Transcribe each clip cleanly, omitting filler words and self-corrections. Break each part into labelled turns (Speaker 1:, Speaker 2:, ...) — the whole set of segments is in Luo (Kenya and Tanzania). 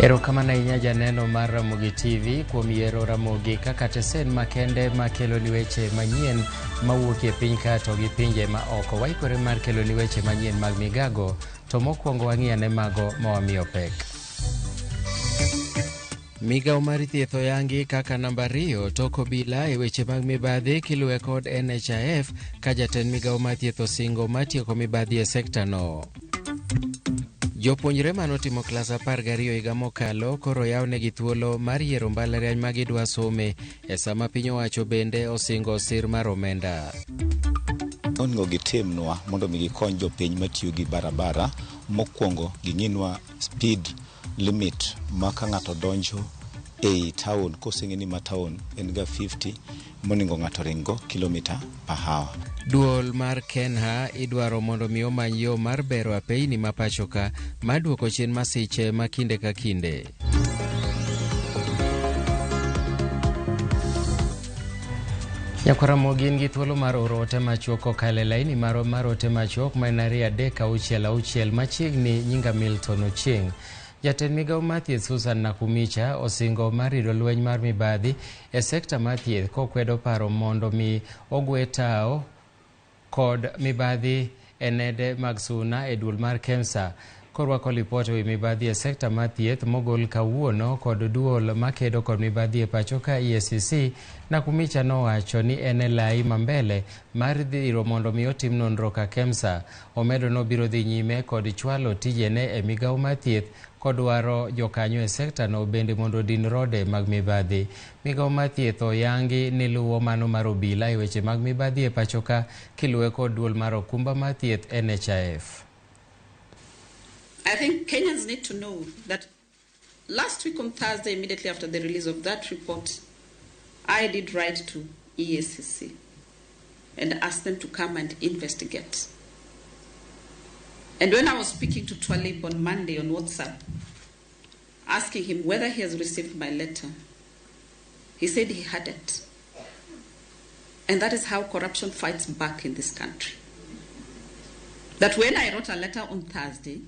Speaker 1: Erokamano ahinya janeno mar Ramogi TV kuom yiero Ramogi kaka tesen makende makeloni weche manyien mawuok e piny ka to gi pinje ma oko. Waikore mar keloni weche manyien mag migago, to mokwongo wang'i ane mago ma wamiyo pek. Migawo mar thieth oyangi kaka namba ariyo tok obila e weche mag mibadhi kiluwe kod NHIF ka jatend migawo mar thieth osingo mar tieko mibadhi e sekta no. Jopuonjre manotimo klas 12 higa mokalo koro oyawnegi thuolo mar yiero mbalariany ma gidwa some e sama piny owacho bende osingo sir mar omenda.
Speaker 2: Onego gitimnwa mondo mi gikony jopiny matiyo gi barabara. Mokwongo ging'inwa speed limit ma ka ng'ato donjo ei town koseng'e ni ma town en ga 50 monego ng'ato ringgo kilomita per hour.
Speaker 1: Duol mar Kenha idwaro mondo mi omany yo mar bero apeyni ma pachoka mar duoko chien masiche ma kinde ka kinde. Nyakwaramogi in gi thuolo mar oro ote machuok kokalo e laini marwa mar ote machuok ma en 2366 machiegni nyinga Milton Ochieng'. Jatend migawo mar thieth Susan Nakhumicha osingo mar rido lweny mar mibadhi e sekta mar thieth kokwedo paro mondo mi ogwe tao kod mibadhi e nede mag suna e duol mar KEMSA. Korwako lipot ewi mibadhi e sekta mar thieth mogol kawuono kod duol makedo kod mibadhi e pacho ka EACC, Nakhumicha nowacho ni en e lai mambele mar dhiro mondo mi otim nonro ka KEMSA. Omedo nobiro dhi nyime kod chwalo tijene e migawo mar thieth kodwaro jokanyo e sekta no bende mondo odin rode mag mibadhi. Migawo mar thieth oyangi ni luwo mano mar obila e weche mag mibadhi e pacho ka kiluwe kod duol mar okumba mar thieth NHIF.
Speaker 3: I think Kenyans need to know that last week on Thursday, immediately after the release of that report, I did write to EACC and asked them to come and investigate. And when I was speaking to Twalib on Monday on WhatsApp, asking him whether he has received my letter, he said he hadn't. And that is how corruption fights back in this country. That when I wrote a letter on Thursday,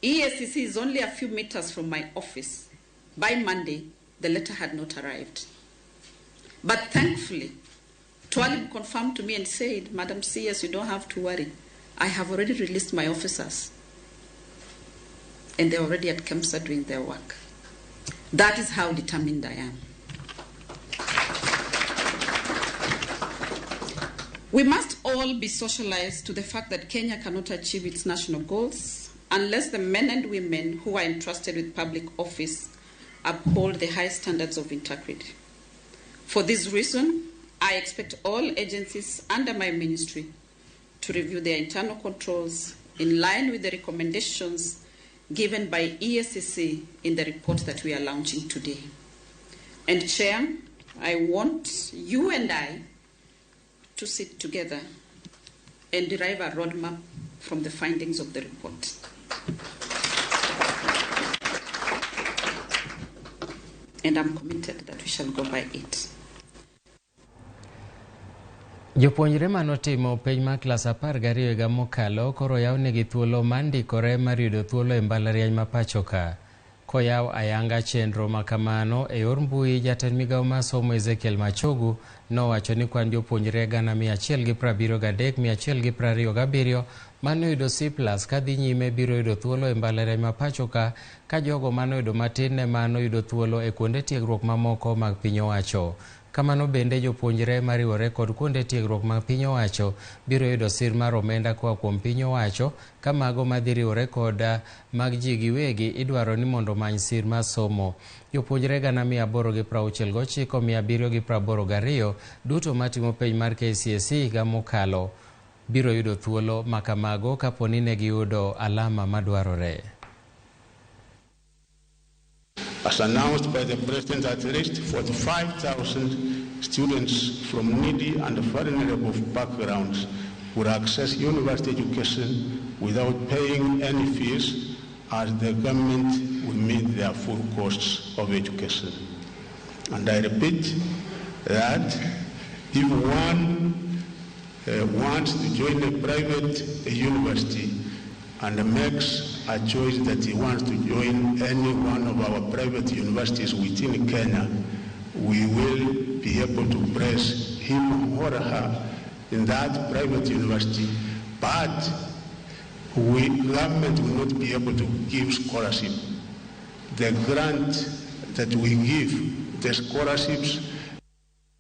Speaker 3: EACC is only a few meters from my office. By Monday, the letter had not arrived. But thankfully, Twalib confirmed to me and said, Madam CS, you don't have to worry. I have already released my officers. And they're already at KEMSA doing their work. That is how determined I am. We must all be socialized to the fact that Kenya cannot achieve its national goals unless the men and women who are entrusted with public office uphold the high standards of integrity. For this reason, I expect all agencies under my ministry to review their internal controls in line with the recommendations given by EACC in the report that we are launching today. And Chair, I want you and I to sit together and derive a roadmap from the findings of the report. And I'm committed that we shall go by it.
Speaker 1: Jopuonjre manotimo penj mar klas 12 higa mokalo koro oyawnegi thuolo mar ndikore mar yudo thuolo e mbalariany ma pacho ka. Koyaw ayanga chenro makamano e yor mbui, jatend migawo mar somo Ezekiel Machogu nowacho ni kwan jopuonjre 173,127 manoyudo C+ kadhi nyime biro yudo thuolo e mbalariany ma pacho ka jogo manoyudo matin ne manoyudo thuolo e kuonde tiegruok mamoko mag piny owacho. Kamano bende jopuonjre mariwore kod kuonde tiegruok mag piny owacho biro yudo sir mar omenda koa kuom piny owacho ka mago madhi riwore kod mag ji giwegi idwaro ni mondo omany sir mar somo. Jopuonjre 869,782 duto matimo penj mar KCSE higa mokalo biro yudo thuolo makamago kapo ni ne giyudo alama madwarore.
Speaker 4: As announced by the President, at least 45,000 students from needy and vulnerable backgrounds will access university education without paying any fees, as the government will meet their full costs of education. And I repeat that if one wants to join a private university, and makes a choice that he wants to join any one of our private universities within Kenya, we will be able to place him or her in that private university, but we, government will not be able to give scholarship. The grant that we give, the scholarships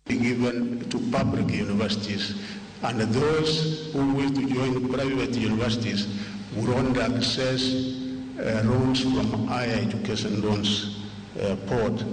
Speaker 4: be given to public universities, and those who wish to join private universities will only access loans from Higher Education Loans Board.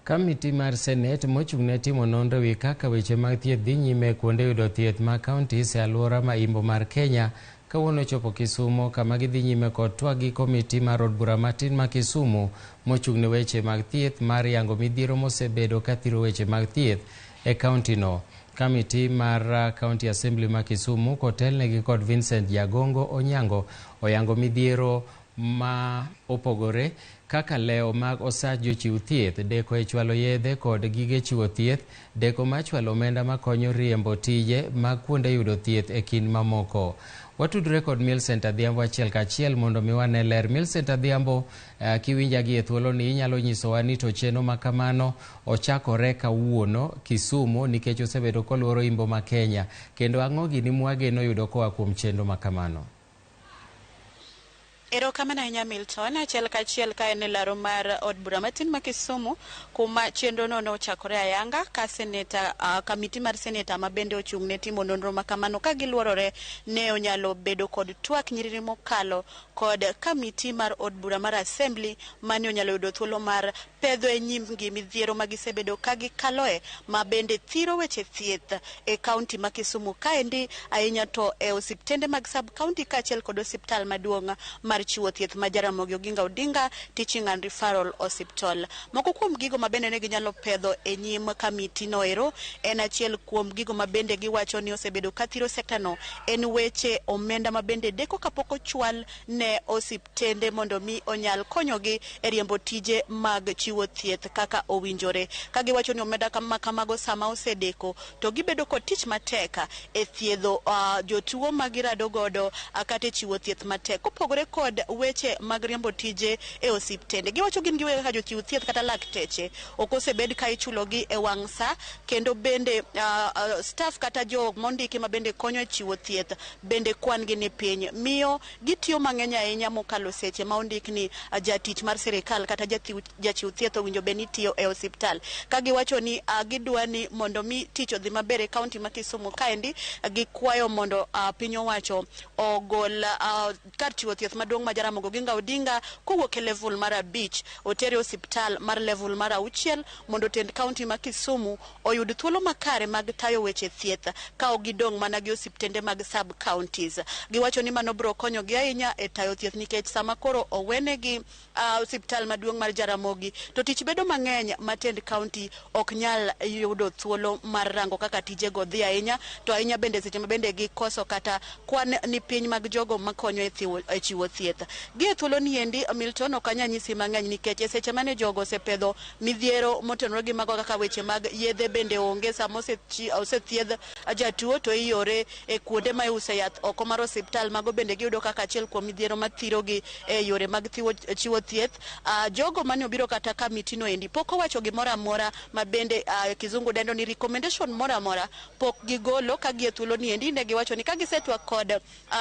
Speaker 1: Kamiti mar Senet mochung' ne timo nonro ewi kaka weche mag thieth dhi nyime kuonde yudo thieth mag counties e alwora ma imbo mar Kenya kawuono ochopo Kisumo kama gidhi nyime kod twak gi komiti mar od bura matin ma Kisumu mochung' ne weche mag thieth mar yango midhiero mosebedo kathiro weche mag thieth e kaunti no. Kamiti mar County Assembly ma Kisumu kotelnegi kod Vincent Jagongo Onyango oyango midhiero ma opogore kaka lewo mag osach jochiw thieth, deko e chwalo yedhe kod gige chiwo thieth, deko mar chwalo omenda makonyo riembo tije mag kuonde yudo thieth e kind mamoko. Watudre kod Millicent Adhiambo achiel kachiel mondo mi wane ler. Millicent Adhiambo, kiwinja gi e thuolo ni inyalo nyisowa ni to chenro ma kamano ochakore kawuono Kisumu nikech osebedo koluoro imbo ma Kenya. Kendo ang'o gini mwageno yudo koa kuom chenro ma kamano?
Speaker 5: Erokamano ahinya Milton, achiel kachiel ka en e laro mar od bura matin ma Kisumu kuma chenro no nochakore ayanga ka seneta kamiti mar seneta ma bende ochung' ne timo nonro ma kamano ka giluorore ne onyalo bedo kod twak nyiriri mokalo kod kamiti mar od bura mar assembly mane onyalo yudo thuolo mar pedho e nyimgi midhiero ma gisebedo ka gikaloe ma bende thiro weche thieth e kaunti ma Kisumu kaendi ahinya to e osiptende mag sub county kaachiel kod osiptal maduong' mar chiwo thieth ma Jaramogi Oginga Odinga Teaching and Referral Hospital. Moko kuom gigo ma bende ne ginyalo pedho e nyim kamiti no ero en achiel kuom gigo ma bende giwacho ni osebedo ka thiro sekta no en weche omenda ma bende deko kapok ochwal ne osiptende mondo mi onyal konyogi e riembo tije mag chiwo thieth kaka owinjore. Ka giwacho ni omenda ma kamago sama osedeko to gibedo kod tich matek e thiedho jotuo ma girado godo kata e chiwo thieth matek. Kopogore kod weche mag riembo tije e osiptende, giwacho gin giwegi kaka jochiw thieth kata lakteche ok osebed ka ichulogi e wang' sa kendo bende staff kata jo mondiki ma bende konyo e chiwo thieth bende kwan gi ni piny miyo gitiyo mang'eny ahinya mokalo seche ma ondik ni jatich mar sirikal kata jachiw thieth owinjo bed ni tiyo e osiptal. Ka giwacho ni gidwa ni mondo mi tich odhi maber e kaunti ma Kisumu kaendi gikwayo mondo piny owacho ogol kar chiwo thieth maduong' ma Jaramogi Oginga Odinga kowuok e level mar 5 otere osiptal mar level mar 6 mondo tend kaunti ma Kisumu oyud thuolo makare mag tayo weche thieth ka ok gidong' mana gi osiptende mag sub counties. Giwacho ni mano biro konyogi ahinya e tayo thieth nikech sama koro owenegi osiptal maduong' mar Jaramogi to tich bedo mang'eny ma tend kaunti ok nyal yudo thuolo mar rango kaka tijego dhi ahinya to ahinya bende seche ma bende gikoso kata kwan ni piny mag jogo makonyo e chiwo thieth. Gi e thuolo ni endi Milton ok anyal nyisi mang'eny nikech e seche mane jogo osepedho midhiero motenore gi mago kaka weche mag yedhe bende onge sama osethiedh jatuo to iore e kuonde ma iuse yath oko mar osiptal mago bende giyudo kaka achiel kuom midhiero mathirogi e yore mag chiwo thieth. Jogo mane obiro kata kamiti no endi pok owacho gimoro amora ma bende kizungu dendo ni recommendation moro amora pok gigolo ka gi e thuolo ni endi ne giwacho ni ka gisetwak kod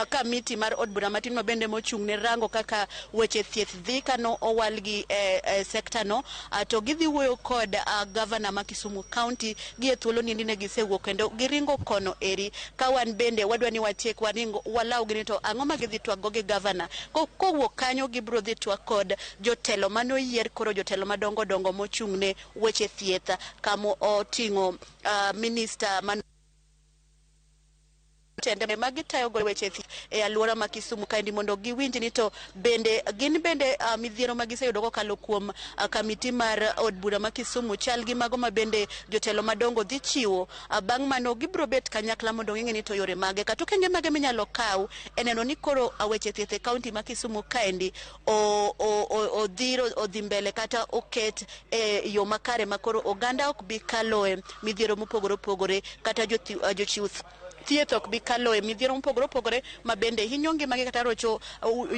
Speaker 5: kamiti mar od bura matin ma bende mochung' ne rango kaka weche thieth dhi kano owalgi e sekta no to gidhi wuoyo kod gavana ma Kisumu County gi e thuolo ni endi ne gisewuok kendo giringo kono eri ka wan bende wadwa ni watiek waring walaw gi ni to ang'o ma gidhi twak go gi gavana kowuok kanyo gibiro dhi twak kod jotelo mane oyier koro jotelo madongo dongo mochung' ne weche thieth kama oting'o minista man tende ma gitayo go weche thieth e alwora ma Kisumu kaendi mondo giwinj ni to bende gin bende midhiero ma giseyudo kokalo kuom kamiti mar od bura ma Kisumu chal gi mago ma bende jotelo madongo dhi chiwo. Bang' mano gibiro bet kanyakla mondo ging'e ni to yore mage kata okenge mage minyalo kaw e neno ni koro weche thieth e kaunti ma Kisumu kaendi odhiro odhi mbele kata oket e yo makare ma koro oganda ok bi kaloe midhiero mopogore opogore kata jochiw Thieth ok bi kalo e midhiero mopogore opogore ma bende hinyo ngimagi kata rocho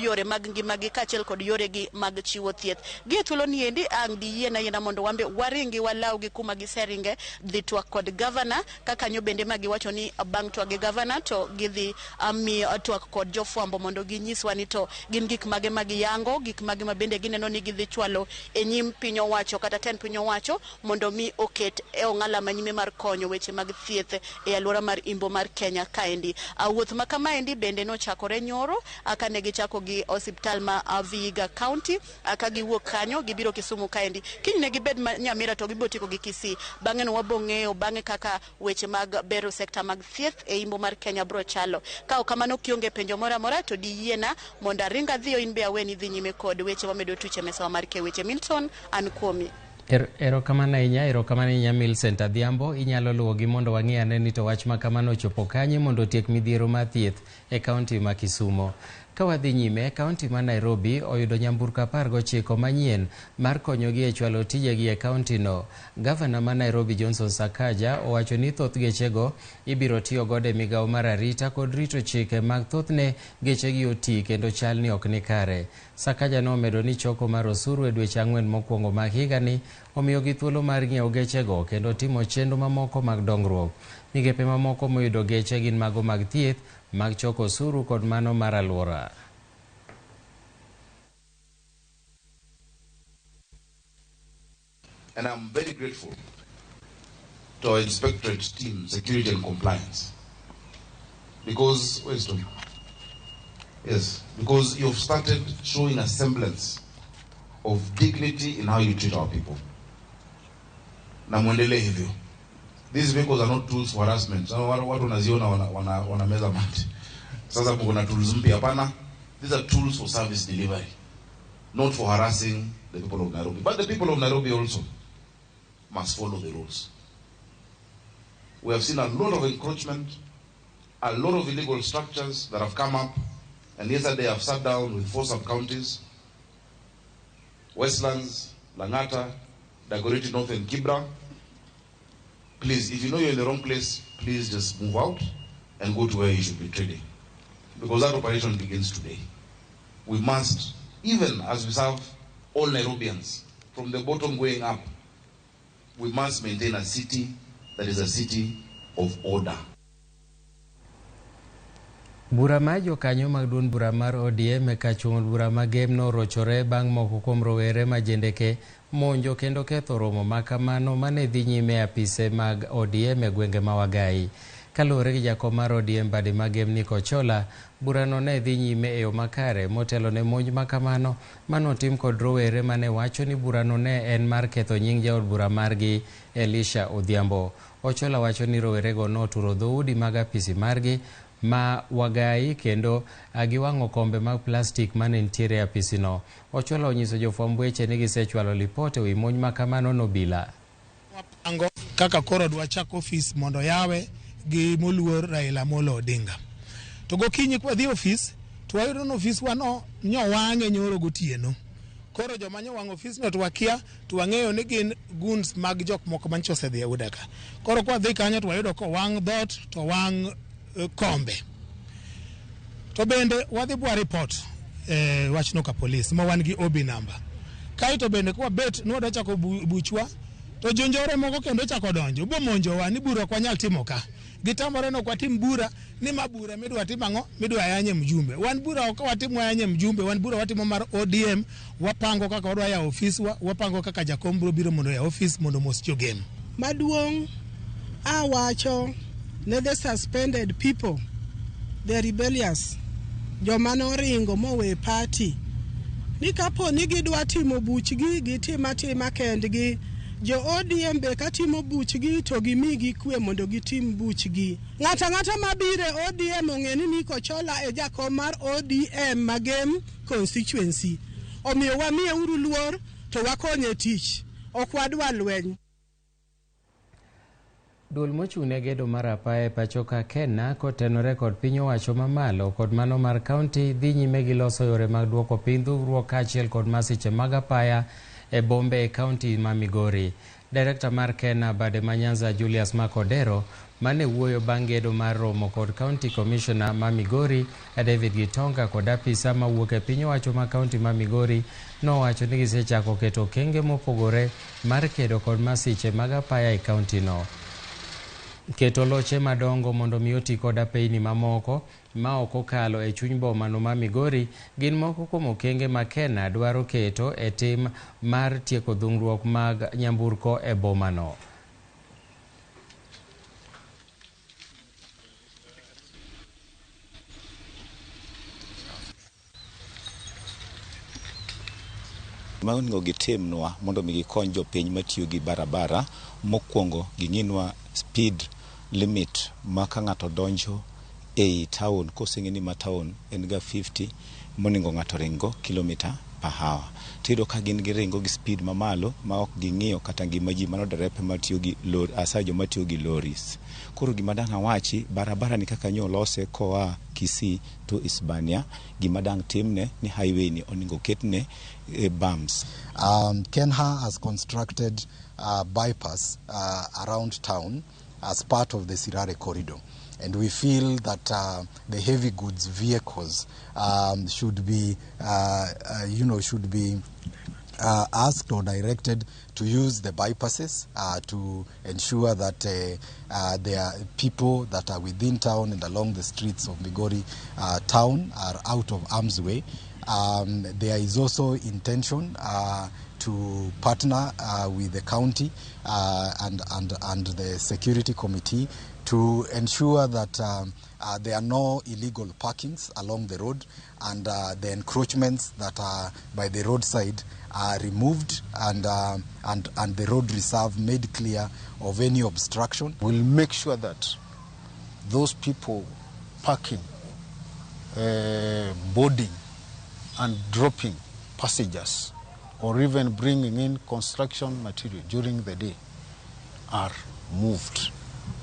Speaker 5: yore mag ngimagi kaachiel kod yoregi mag chiwo thieth. Gi e thuolo ni endi ang' diyiena yiena mondo wambe waringi walawgi kuma giseringe dhi twak kod gavana kakanyo bende ma giwacho ni bang' twak gi gavana to gidhi miyo twak kod jofwambo mondo ginyiswa ni to gin gik mage ma giyango, gik mage ma bende gineno ni gidhi chwalo e nyim piny owacho kata tend piny owacho mondo mi oket e ong'ala manyime mar konyo weche mag thieth e alwora mar imbo mar Kenya kaendi. Wuoth ma kamaendi bende nochakore nyoro kane gichako gi osiptal ma Vihiga County, ka giwuok kanyo gibiro Kisumu kaendi. Kiny ne gibed Nyamira to gibiro tieko gi Kisii. Bang'e no wabo ng'eyo bang'e kaka weche mag bero sekta mag thieth e imbo mar Kenya bro chalo. Ka ok kamano kionge penjo moro amora to diyiena mondo aring adhiyo in be aweni dhi nyime kod weche wamedo tuche mesawa mar ke weche. Milton, an kuomi.
Speaker 1: Erokamano ahinya, erokamano ahinya Millicent Adhiambo. Inyalo luwogi mondo wang'i ane ni to wach ma kamano ochopo kanye mondo otiek midhiero mar thieth e kaunti ma Kisumo. Ka wadhi nyime, kaunti ma Nairobi oyudo nyamburko 19 manyien mar konyogi e chwalo tijegi e kaunti no. Gavana ma Nairobi Johnson Sakaja owacho ni thoth gechego ibiro tiyo godo e migawo mar arita kod rito chike mag thothne gechegi oti kendo chal ni ok ni kare. Sakaja nomedo ni choko mar osuru e dweche 4 mokwongo mag higani omiyogi thuolo mar ng'iewo gechego kendo timo chenro mamoko mag dongruok. Migepe mamoko moyudo geche gin mago mag thieth, mag choko osuru kod mano mar alwora.
Speaker 6: And I'm very grateful to our inspectorate team, security and compliance, because, where's Tony? Yes, because you've started showing a semblance of dignity in how you treat our people. Na muendelee hivyo. These vehicles are not tools for harassment. Watu wanaziona wanameza mate. Sasa mko na tools mpya, hapana. These are tools for service delivery, not for harassing the people of Nairobi. But the people of Nairobi also must follow the rules. We have seen a lot of encroachment, a lot of illegal structures that have come up. And yesterday I've sat down with 4 sub-counties, Westlands, Langata, Dagoretti North and Kibra. Please, if you know you're in the wrong place, please just move out and go to where you should be trading. Because that operation begins today. We must, even as we serve all Nairobians, from the bottom going up, we must maintain a city that is a city of order.
Speaker 1: Bura mar jokanyo mag duond bura mar ODM e kachung' od bura ma Gem norochore bang' moko kuom rowere ma jendeke monjo kendo ketho romo ma kamano mane dhi nyime e apise mag ODM e gwenge ma Wagai. Kaluwore gi jakom mar ODM bade ma Gem Nick Ochola, burano ne dhi nyime e yo makare motelo ne monj ma kamano manotim kod rowere mane wacho ni burano ne en mar ketho nying jaod bura margi Elisha Odhiambo. Ochola wacho ni rowerego noturo dhoudi mag apisi margi ma Wagai kendo giwang'o kombe mag plastik mane nitiere e apisino. Ochola onyiso jofwamb weche ni gisechwalo lipot ewi monj ma kamano nobila.
Speaker 7: Wapango kaka koro dwa chak ofis mondo yawe gi moluor Raila Amolo Odinga. To gokinyi kwa dhi ofis to wayudo ni ofis wa no nyowang'e nyoro gotieno. Koro joma nyowang'o ofis no to wakia, to wang'eyo ni gin goons mag jok moko manyicha osedhi e UDA ka. Koro kwa dhi kanyo to wayudo kowang' dhoot to wang' kombe. To bende wadhi bwa report wachno ka polis ma wan gi OB number. Kaeto bende kwa bet nwadwa chako buchwa to jonjore moko kendo chako donjo bomonjowa ni bura ok wanyal timo ka. Gitamore ni ok watim bura ni ma bura midwa tim ang'o midwa yanye mjumbe. Wan bura ok watim wayanye mjumbe, wan bura watimo mar ODM, wapango kaka wadwa yawo ofiswa, wapango kaka jakom biro biro mondo oyaw ofis mondo omos jogem.
Speaker 8: Maduong' awacho ne the suspended people, the rebellious, joma noringo mowe party, ni kapo ni gidwa timo buchgi gitim atima kendgi. Jo ODM be katimo buchgi to gimigi kwe mondo gitim buchgi. Ng'ato ang'ata mabiro e ODM ong'e ni Nick Ochola e jakom mar ODM Magem constituency. Omiyo wamiye uru luor to wakonye tich. Ok wadwa lweny.
Speaker 1: Duol mochung' ne gedo mar apaya e pacho ka Kenya kotenore kod piny owacho mamalo kod mano mar kaunti dhi nyime gi loso yore mag duoko piny dhugruok kaachiel kod masiche mag apaya e bombe e kaunti ma Migori. Direkta mar Kena bade ma Nyanza Julius Makodero mane wuoyo bang' gedo mar romo kod County Commissioner ma Migori David Gitonga kod apisa mawuok e piny owacho ma kaunti ma Migori nowacho ni gisechako keto okenge mopogore mar kedo kod masiche mag apaya e kaunti no. Keto loche madongo mondo mi oti kod apeyni mamoko ma ok okalo e chuny boma no ma Migori gin moko kuom okenge ma Kena dwaro keto e tim mar tieko dhungruok mag nyamburko e boma no.
Speaker 2: Ma onego gitimnwa mondo mi gikony jopiny matiyo gi barabara, mokwongo ging'inwa speed limit ma ka ng'ato donjo ei town koseng'e ni ma town en ga 50 monego ng'ato ringo kilomita per hour. Tiyudo ka gin giringo gi speed mamalo ma ok ging'iyo kata ngima ji, mano derepe matiyo gi lori, asa joma tiyo gi lorries. Koro gima dang' awachi, barabara ni kaka nyo olose koa Kisii to Isebania, gima dang' timne ni highway ni onego ketne bumps.
Speaker 9: Kenha has constructed a bypass around town as part of the Sirare corridor. And we feel that the heavy goods vehicles should be, should be asked or directed to use the bypasses to ensure that there are people that are within town and along the streets of Migori town are out of harm's way. There is also intention to partner with the county and the security committee to ensure that there are no illegal parkings along the road, and the encroachments that are by the roadside are removed, and the road reserve made clear of any obstruction.
Speaker 4: We'll make sure that those people parking, boarding and dropping passengers or even bringing in construction material during the day are moved,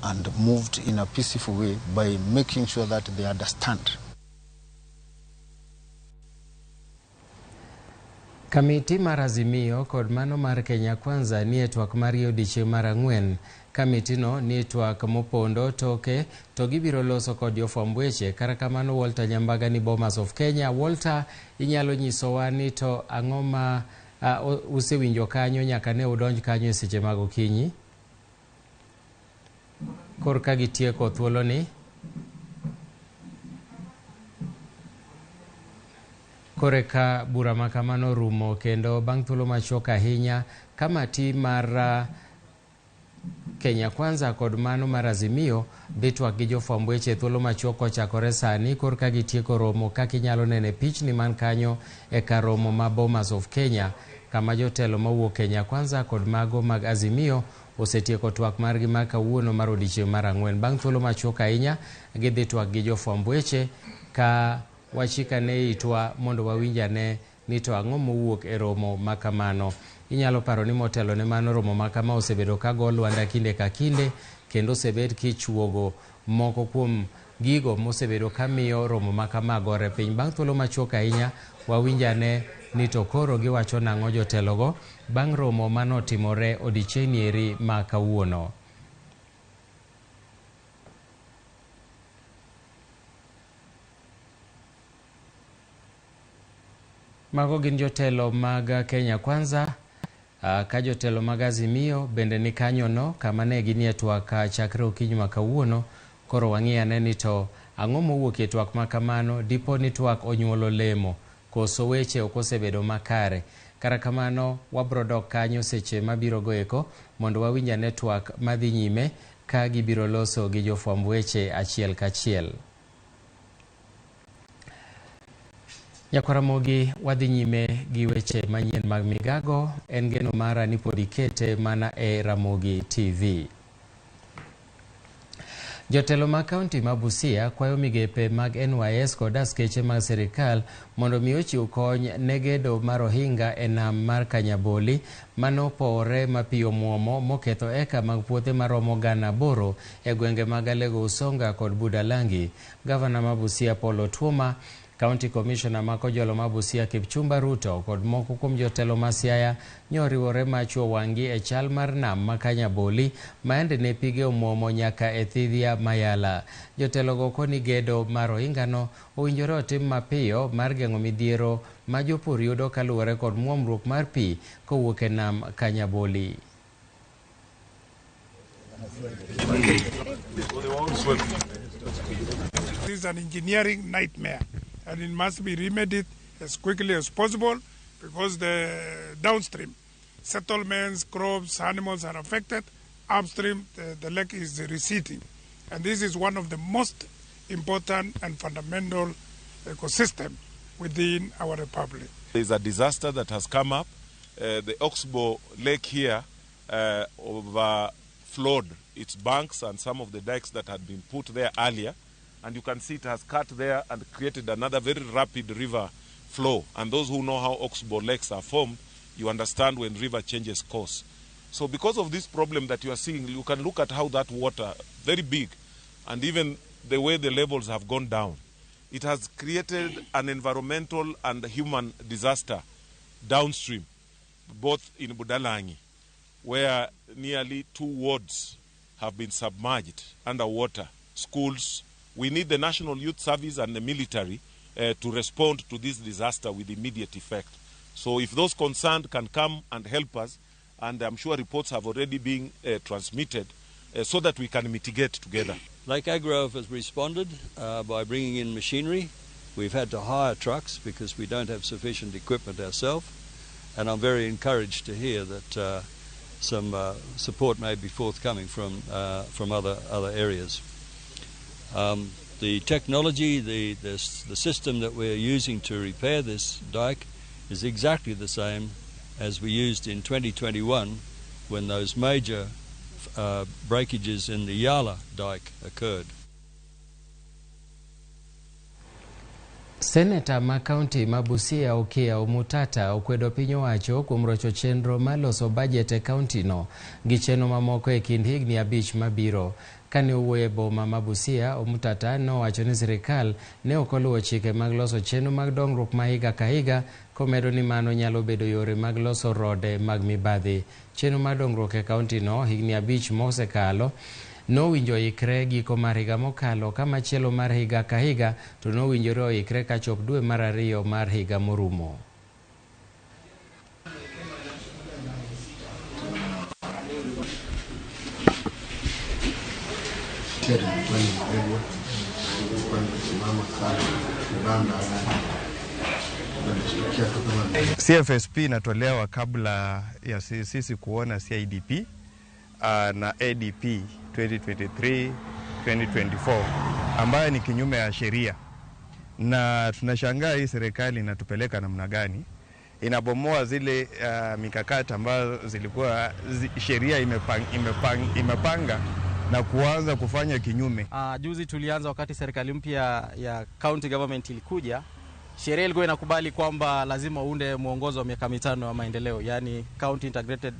Speaker 4: and moved in a peaceful way by making sure that they understand.
Speaker 1: Kamiti mar Azimio kod mano mar Kenya Kwanza nie twak mar odiechieng' mar ang'wen. Kamitino nie twak mopondo toke to gibiro loso kod jofwamb weche. Kata kamano Walter Nyambaga ni Bomas of Kenya. Walter, inyalo nyisowa ni to ang'o ma usewinjo kanyo nyaka ne udonj kanyo e seche mag okinyi? Korka gitieko thuoloni. Koreka bura makamano rumo kendo bang' thuolo machuok ahinya kamati mar Kenya Kwanza kod mano mar Azimio dhi twak gi jofwamb weche thuolo machuok kochakore sani korka gitieko romo kaka inyalo neno e pichni man kanyo e kar romo ma Bomas of Kenya, kama jotelo mawuok Kenya Kwanza kod mago mag Azimio osetieko twak margi ma kawuono mar odiechieng' mar ang'wen. Bang' thuolo machuok ahinya gidhi twak gi jofwamb weche ka wachikane itwa mondo wawinj ane ni to ang'o mowuok e romo ma kamano. Inyalo paro ni motelo ne mano romo ma kama osebedo ka go lwanda kinde ka kinde kendo osebed kichuogo moko kuom gigo mosebedo ka miyo romo ma kama gore piny. Bang' thuolo machuok ahinya wawinj ane ni to koro giwacho nang'o jotelogo bang' romo manotimore odiechieng' eri ma kawuono. Mago gin jotelo mag Kenya Kwanza, ka jotelo mag Azimio bende ni kanyono kama ne ginie twak chakre okinyi ma kawuono. Koro wang'i ane ni to ang'o mowuok e twak ma kamano, dipo ni twak onyuolo lemo koso weche ok osebedo makare. Kata kamano wabro dok kanyo seche mabiro go eko mondo wawinj ane twak madhi nyime ka gibiro loso gi jofwamb weche achiel kachiel. Nyakwaramogi, wadhi nyime gi weche manyien mag migago. En geno mara ni pod ikete mana e Ramogi TV. Jotelo mag kaunti ma Busia kwayo migepe mag NYS kod askeche mag sirikal mondo mi ochiw kony ne gedo mar ohinga e nam mar Kanyaboli manopowore ma pi omuomo moketho eka mag puothe maromo 8,000 e gwenge mag Alego Usonga kod Budalangi. Gavana ma Busia Paul Otuoma County Commissioner ma Kojolo ma Busia Kipchumba Ruto kod moko kuom jotelo ma Siaya nyoriwore machuo wang'gi e chal mar nam ma Kanyaboli maende ne pige omuomo nyaka e thidhia Mayala. Jotelogo koni gedo mar ohingano owinjore otim mapiyo mar geng'o midhiero ma jopur yudo kaluwore kod muomruok mar pi kowuok e nam Kanyaboli.
Speaker 10: This is an engineering nightmare, and it must be remedied as quickly as possible because the downstream settlements, crops, animals are affected. Upstream, the lake is receding. And this is one of the most important and fundamental ecosystem within our republic.
Speaker 11: There is a disaster that has come up. The Oxbow Lake here overflowed its banks and some of the dikes that had been put there earlier. And you can see it has cut there and created another very rapid river flow. And those who know how oxbow lakes are formed, you understand when river changes course. So because of this problem that you are seeing, you can look at how that water, very big, and even the way the levels have gone down, it has created an environmental and human disaster downstream, both in Budalangi, where nearly 2 wards have been submerged underwater, schools. We need the National Youth Service and the military to respond to this disaster with immediate effect. So if those concerned can come and help us, and I'm sure reports have already been transmitted so that we can mitigate together.
Speaker 12: Lake Agro has responded by bringing in machinery. We've had to hire trucks because we don't have sufficient equipment ourselves. And I'm very encouraged to hear that some support may be forthcoming from other areas. The technology, the system that we're using to repair this dike is exactly the same as we used in 2021 when those major breakages in the Yala dike occurred.
Speaker 1: Seneta ma kaunti ma Busia Okiya Omutata okwedo piny owacho kuom rocho chenro mar loso bajet e kaunti no gi chenro mamoko e kind higni 5 mabiro. Kane owuoyo e boma ma Busia, Omutata nowacho ni sirikal ne ok oluwo chike mag loso chenro mag dongruok ma higa ka higa, komedo ni mano nyalo bedo yore mag loso rode mag mibadhi. Chenro mar dongruok e kaunti no higni 5 mosekalo nowinjo oikre giko mar higa mokalo, ka machielo mar higa ka higa to nowinjore oikre kachop dwe mar 2 mar higa morumo.
Speaker 13: CFSP inatolewa kabla ya sisi kuona CIDP na ADP 2023 2024 ambayo ni kinyume ya sheria, na tunashangaa hii serikali inatupeleka namna gani, inabomoa zile mikakati ambazo zilikuwa sheria imepanga na kuanza kufanya kinyume.
Speaker 14: Juzi tulianza wakati serikali mpya ya county government ilikuja, sheria ilikuwa inakubali kwamba lazima uunde mwongozo wa miaka 5 wa maendeleo, yani County Integrated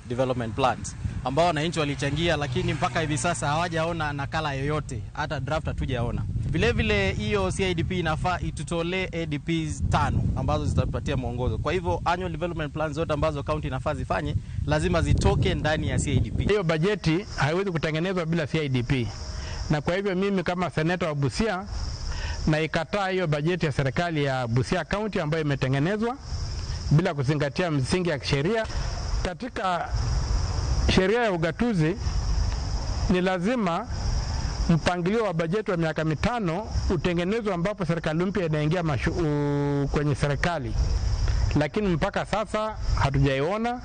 Speaker 14: Development Plans, ambao wananchi walichangia, lakini mpaka hivi sasa hawajaona nakala yoyote, hata draft hatujaona. Vile vile hiyo CIDP inafaa itutolee ADPs 5 ambazo zitatupatia mwongozo. Kwa hivyo annual development plans zote ambazo county inafaa zifanye lazima zitoke ndani ya CIDP.
Speaker 15: Hiyo bajeti haiwezi kutengenezwa bila CIDP. Na kwa hivyo mimi kama seneta wa Busia naikataa hiyo bajeti ya serikali ya Busia County ambayo imetengenezwa bila kuzingatia msingi ya sheria. Katika sheria ya ugatuzi ni lazima mpangilio wa bajeti wa miaka 5 utengenezwe ambapo serikali mpya inaingia kwenye serikali, lakini mpaka sasa hatujaiona,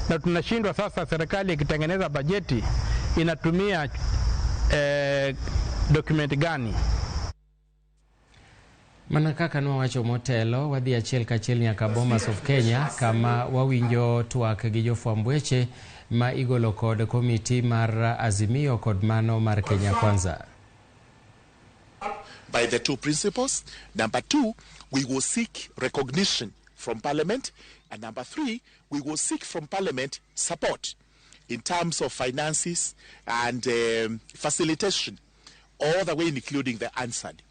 Speaker 15: na tunashindwa sasa. Serikali ikitengeneza bajeti inatumia document gani?
Speaker 1: Mana kaka nwawacho motelo, wadhi achiel kachiel nyaka Bomas of Kenya kama wawinjo twak gi jofwamb weche ma igolo kod komiti mar Azimio kod mano mar Kenya Kwanza.
Speaker 16: By the two principles. Number 2, we will seek recognition from Parliament. And number 3, we will seek from Parliament support in terms of finances and facilitation, all the way including the answered.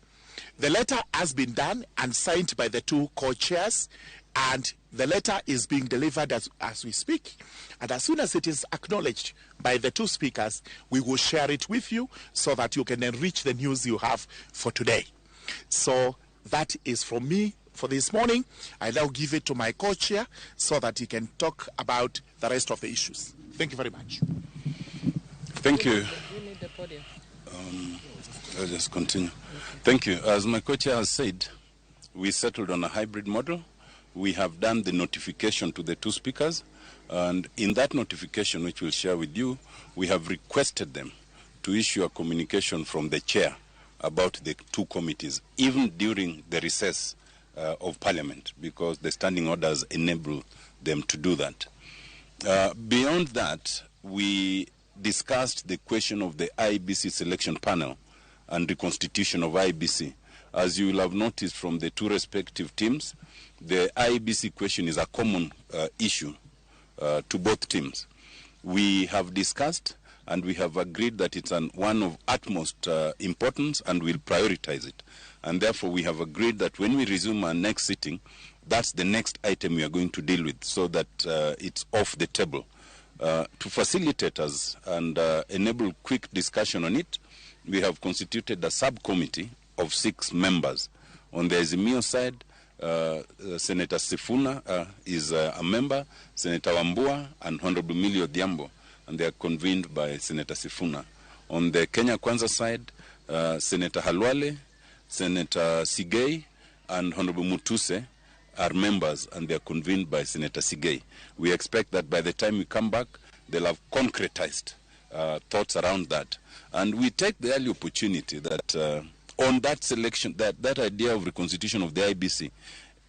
Speaker 16: The letter has been done and signed by the two co-chairs, and the letter is being delivered as we speak. And as soon as it is acknowledged by the two speakers, we will share it with you so that you can enrich the news you have for today. So that is from me for this morning. I now give it to my co-chair so that he can talk about the rest of the issues. Thank you very much.
Speaker 17: Thank you.
Speaker 18: You need the podium.
Speaker 17: I'll just continue. Thank you. As my co-chair has said, we settled on a hybrid model. We have done the notification to the two speakers, and in that notification, which we'll share with you, we have requested them to issue a communication from the chair about the two committees, even during the recess of Parliament, because the standing orders enable them to do that. Beyond that, we discussed the question of the IEBC selection panel and reconstitution of IEBC. As you will have noticed from the two respective teams, the IEBC question is a common issue to both teams. We have discussed and we have agreed that it's one of utmost importance and we'll prioritize it. And therefore we have agreed that when we resume our next sitting, that's the next item we are going to deal with so that it's off the table. To facilitate us and enable quick discussion on it, we have constituted a subcommittee of 6 members. On the Azimio side, Senator Sifuna is a member, Senator Wambua and Honorable Millie Odhiambo, and they are convened by Senator Sifuna. On the Kenya Kwanza side, Senator Khalwale, Senator Sigei, and Honorable Mutuse are members, and they are convened by Senator Sigei. We expect that by the time we come back, they'll have concretized thoughts around that. And we take the early opportunity that on that selection, that idea of reconstitution of the IBC,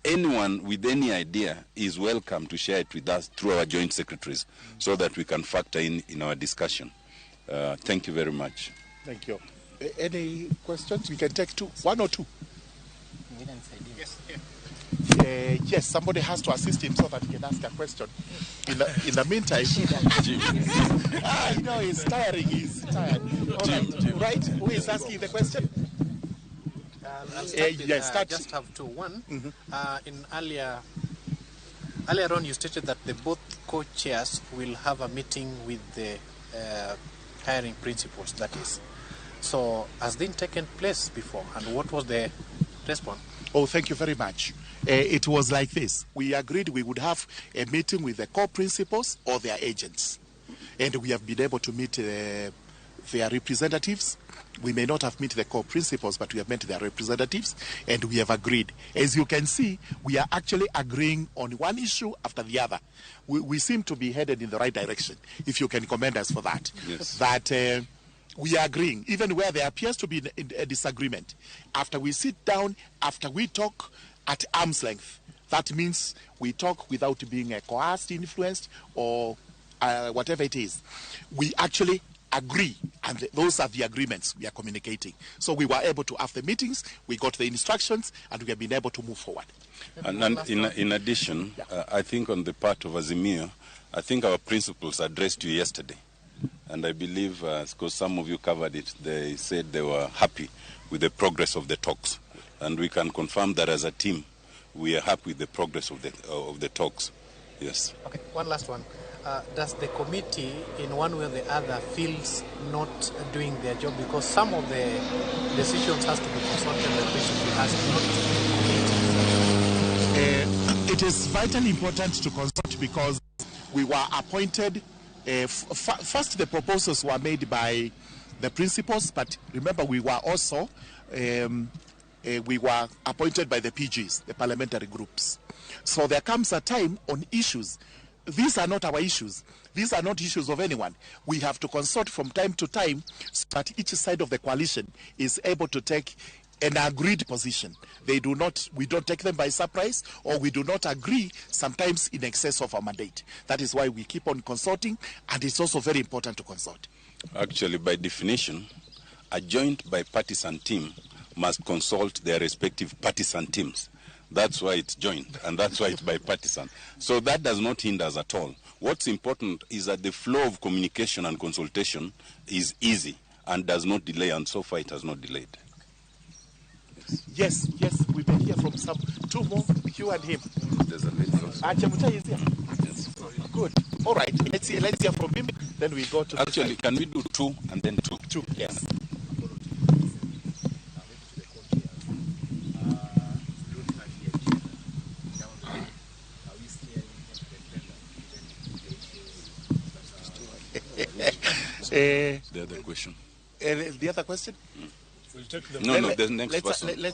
Speaker 17: anyone with any idea is welcome to share it with us through our joint secretaries so that we can factor in our discussion. Thank you very much.
Speaker 16: Thank you. Any questions? We can take two, one or two.
Speaker 18: Yes.
Speaker 16: Yes, somebody has to assist him so that he can ask a question. In the meantime, I know he's tiring. He's tired. All right. Right? Who is asking the question?
Speaker 18: I'll start with,
Speaker 16: yes, start.
Speaker 18: I just have two. One, in earlier on, you stated that the both co-chairs will have a meeting with the hiring principals. That is, so has this taken place before, and what was the response?
Speaker 16: Oh, thank you very much. It was like this. We agreed we would have a meeting with the co-principals or their agents. And we have been able to meet their representatives. We may not have met the co-principals, but we have met their representatives, and we have agreed. As you can see, we are actually agreeing on one issue after the other. We seem to be headed in the right direction, if you can commend us for that.
Speaker 17: Yes.
Speaker 16: That we are agreeing, even where there appears to be a disagreement. After we sit down, after we talk at arm's length, that means we talk without being coerced, influenced, or whatever it is. We actually agree, and those are the agreements we are communicating. So we were able to have the meetings, we got the instructions, and we have been able to move forward.
Speaker 17: And in addition, yeah. I think on the part of Azimio, I think our principals addressed you yesterday. And I believe, because some of you covered it, they said they were happy with the progress of the talks. And we can confirm that as a team, we are happy with the progress of the talks. Yes.
Speaker 18: Okay, one last one. Does the committee, in one way or the other, feels not doing their job? Because some of the decisions has to be consulted, the principal has not to be.
Speaker 16: It is vitally important to consult because we were appointed. First, the proposals were made by the principals, but remember, we were also we were appointed by the PGs, the parliamentary groups. So there comes a time on issues. These are not our issues. These are not issues of anyone. We have to consult from time to time so that each side of the coalition is able to take an agreed position. They do not, we don't take them by surprise, or we do not agree sometimes in excess of our mandate. That is why we keep on consulting, and it's also very important to consult.
Speaker 17: Actually, by definition, a joint bipartisan team must consult their respective partisan teams. That's why it's joint, and that's why it's bipartisan. So that does not hinder us at all. What's important is that the flow of communication and consultation is easy and does not delay, and so far it has not delayed.
Speaker 16: Yes, yes, we may hear from some. Two more, you and him.
Speaker 17: There's a lady also.
Speaker 16: Chemutai is here.
Speaker 17: Yes.
Speaker 16: Good. All right. Let's hear from him. Then we go to.
Speaker 17: Actually, can we do two and then two?
Speaker 16: Two. Yes.
Speaker 17: The other question.
Speaker 16: The other question?
Speaker 17: We'll take the No, the next person. Yeah,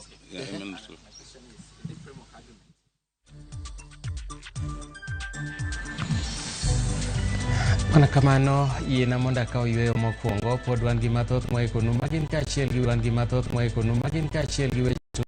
Speaker 1: Mana kamano yiena mondo akaw yweyo mokwongo pod wan gi mathoth mwaikonu magin kaachiel gi wan gi mathoth mwaikonu magin kaachiel gi weche machuok.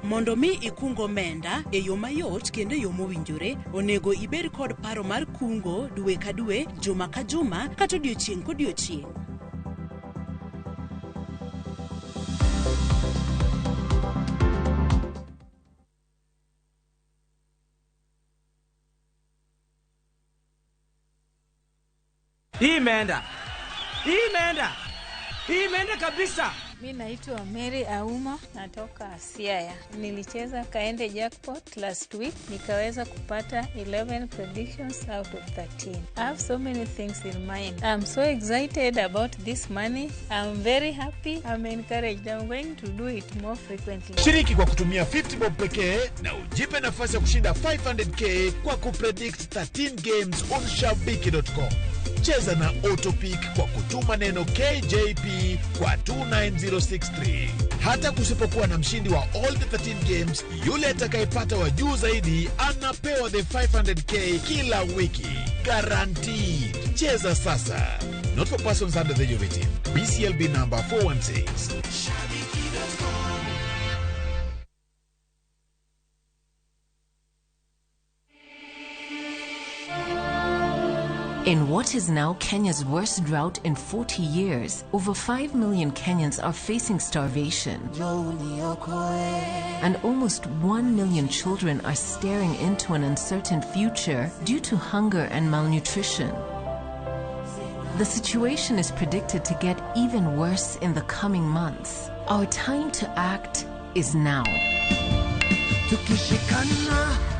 Speaker 19: Mondo mi ikung omenda e yo mayot kendo e yo mowinjore, onego ibed kod paro mar kungo dwe ka dwe, juma ka juma, kata odiochieng' kodiochieng'.
Speaker 20: Hii imeenda. Hii imeenda. Hii imeenda kabisa.
Speaker 21: Mi naitwa Mary Auma, natoka Siaya. Nilicheza Kaende Jackpot last week, nikaweza kupata 11 predictions out of 13. I have so many things in mind. I'm so excited about this money. I'm very happy. I'm encouraged. I'm going to do it more frequently.
Speaker 22: Shiriki kwa kutumia 50 bob pekee na ujipe nafasi ya kushinda 500k kwa kupredict 13 games on shabiki.com. Cheza na Autopick kwa kutuma neno KJP kwa 29063. Hata kusipokuwa na mshindi wa all the 13 games, yule atakayepata wa juu zaidi anapewa the 500k kila wiki. Guaranteed. Cheza sasa. Not for persons under the age of 18. BCLB number 416.
Speaker 23: In what is now Kenya's worst drought in 40 years, over 5 million Kenyans are facing starvation. And almost 1 million children are staring into an uncertain future due to hunger and malnutrition. The situation is predicted to get even worse in the coming months. Our time to act is now.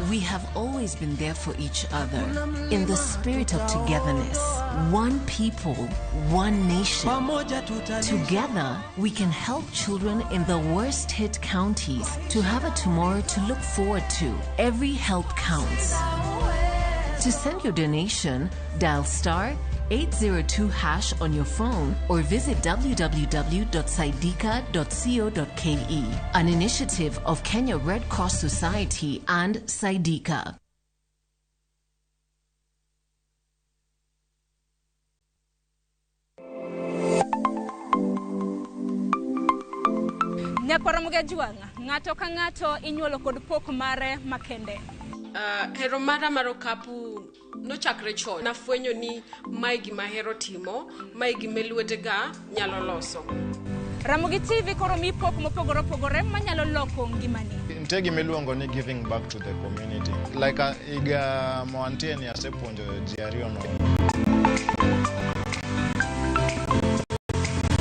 Speaker 23: We have always been there for each other in the spirit of togetherness. One people, one nation. Together, we can help children in the worst hit counties to have a tomorrow to look forward to. Every help counts. To send your donation, dial star 802 hash on your phone or visit www.saidika.co.ke. An initiative of Kenya Red Cross Society and Saidika.
Speaker 24: Nyakwara Mugajwang', ng'ato ka ng'ato inyuolo kod pok mare makende.
Speaker 25: Hero mara mar okapu nochakre chon. Nafwenyo ni mae gima ahero timo, mae gima lwetega nyalo loso.
Speaker 24: Ramogi TV koro mi pok mopogore opogore manyalo loko ngimani.
Speaker 26: Nitie gima iluongo ni giving back to the community. Like higa moantie ni asepuonjo ji ariyo no.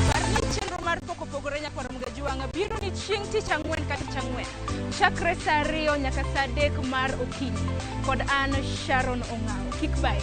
Speaker 24: Par ni chenro mar pok opogore Nyakwara Mugajwang' biro ni chieng' tich ang'wen ka tich ang'wen. Chakre saa 2 nyaka saa 3 mar okinyi. Kod an Sharon Ong'awo. Kik bae.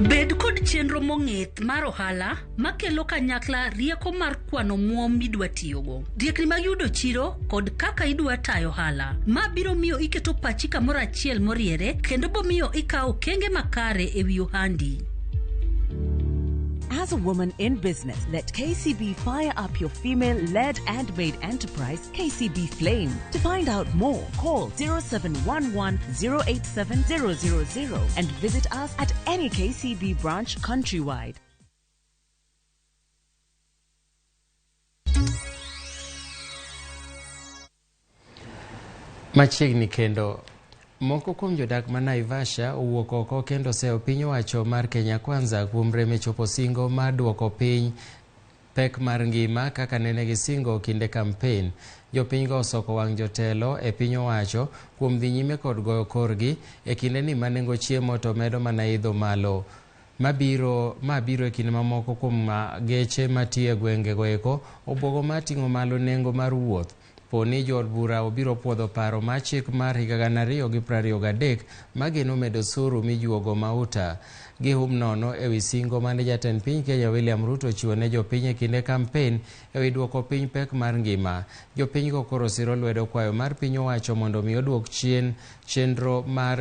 Speaker 27: Bed kod chenro mong'ith mar ohala makelo kanyakla rieko mar kwano muom midwa tiyogo, riekni mag yudo chiro kod kaka idwa tayo ohala. Ma biro miyo iketo pachi kamoro achiel moriere kendo bomiyo ikawo okenge makare e wi ohandi.
Speaker 28: As a woman in business, let KCB fire up your female-led and made enterprise, KCB Flame. To find out more, call 0711 087 000 and visit us at any KCB branch countrywide.
Speaker 1: Machiegni kendo Moko kuom jodak ma Naivasha owuok oko kendo oseyo piny owacho mar Kenya Kwanza kuom rem e chopo singo mar duoko piny pek mar ngima kaka nene gisingo kinde kampen. Jopinygo osoko wang' jotelo e piny owacho kuom dhi nyime kod goyo korgi e kindeni ma nengo chiemo to medo mana idho malo. Ma biro e kinde mamoko kuom geche matiyo e gwengego eko obwogo mar ting'o malo nengo mar wuoth. Poni jood bura obiro puodho paro mar chik mar higa 2023 mageno medo osuru mijuogo mauta. Gihum nono ewi singo mane jatend piny Kenya William Ruto ochiwo ne jopiny e kinde kampen ewi duoko piny pek mar ngima. Jopinygo koro siro lwedo kwayo mar piny owacho mondo mi oduok chien chenro mar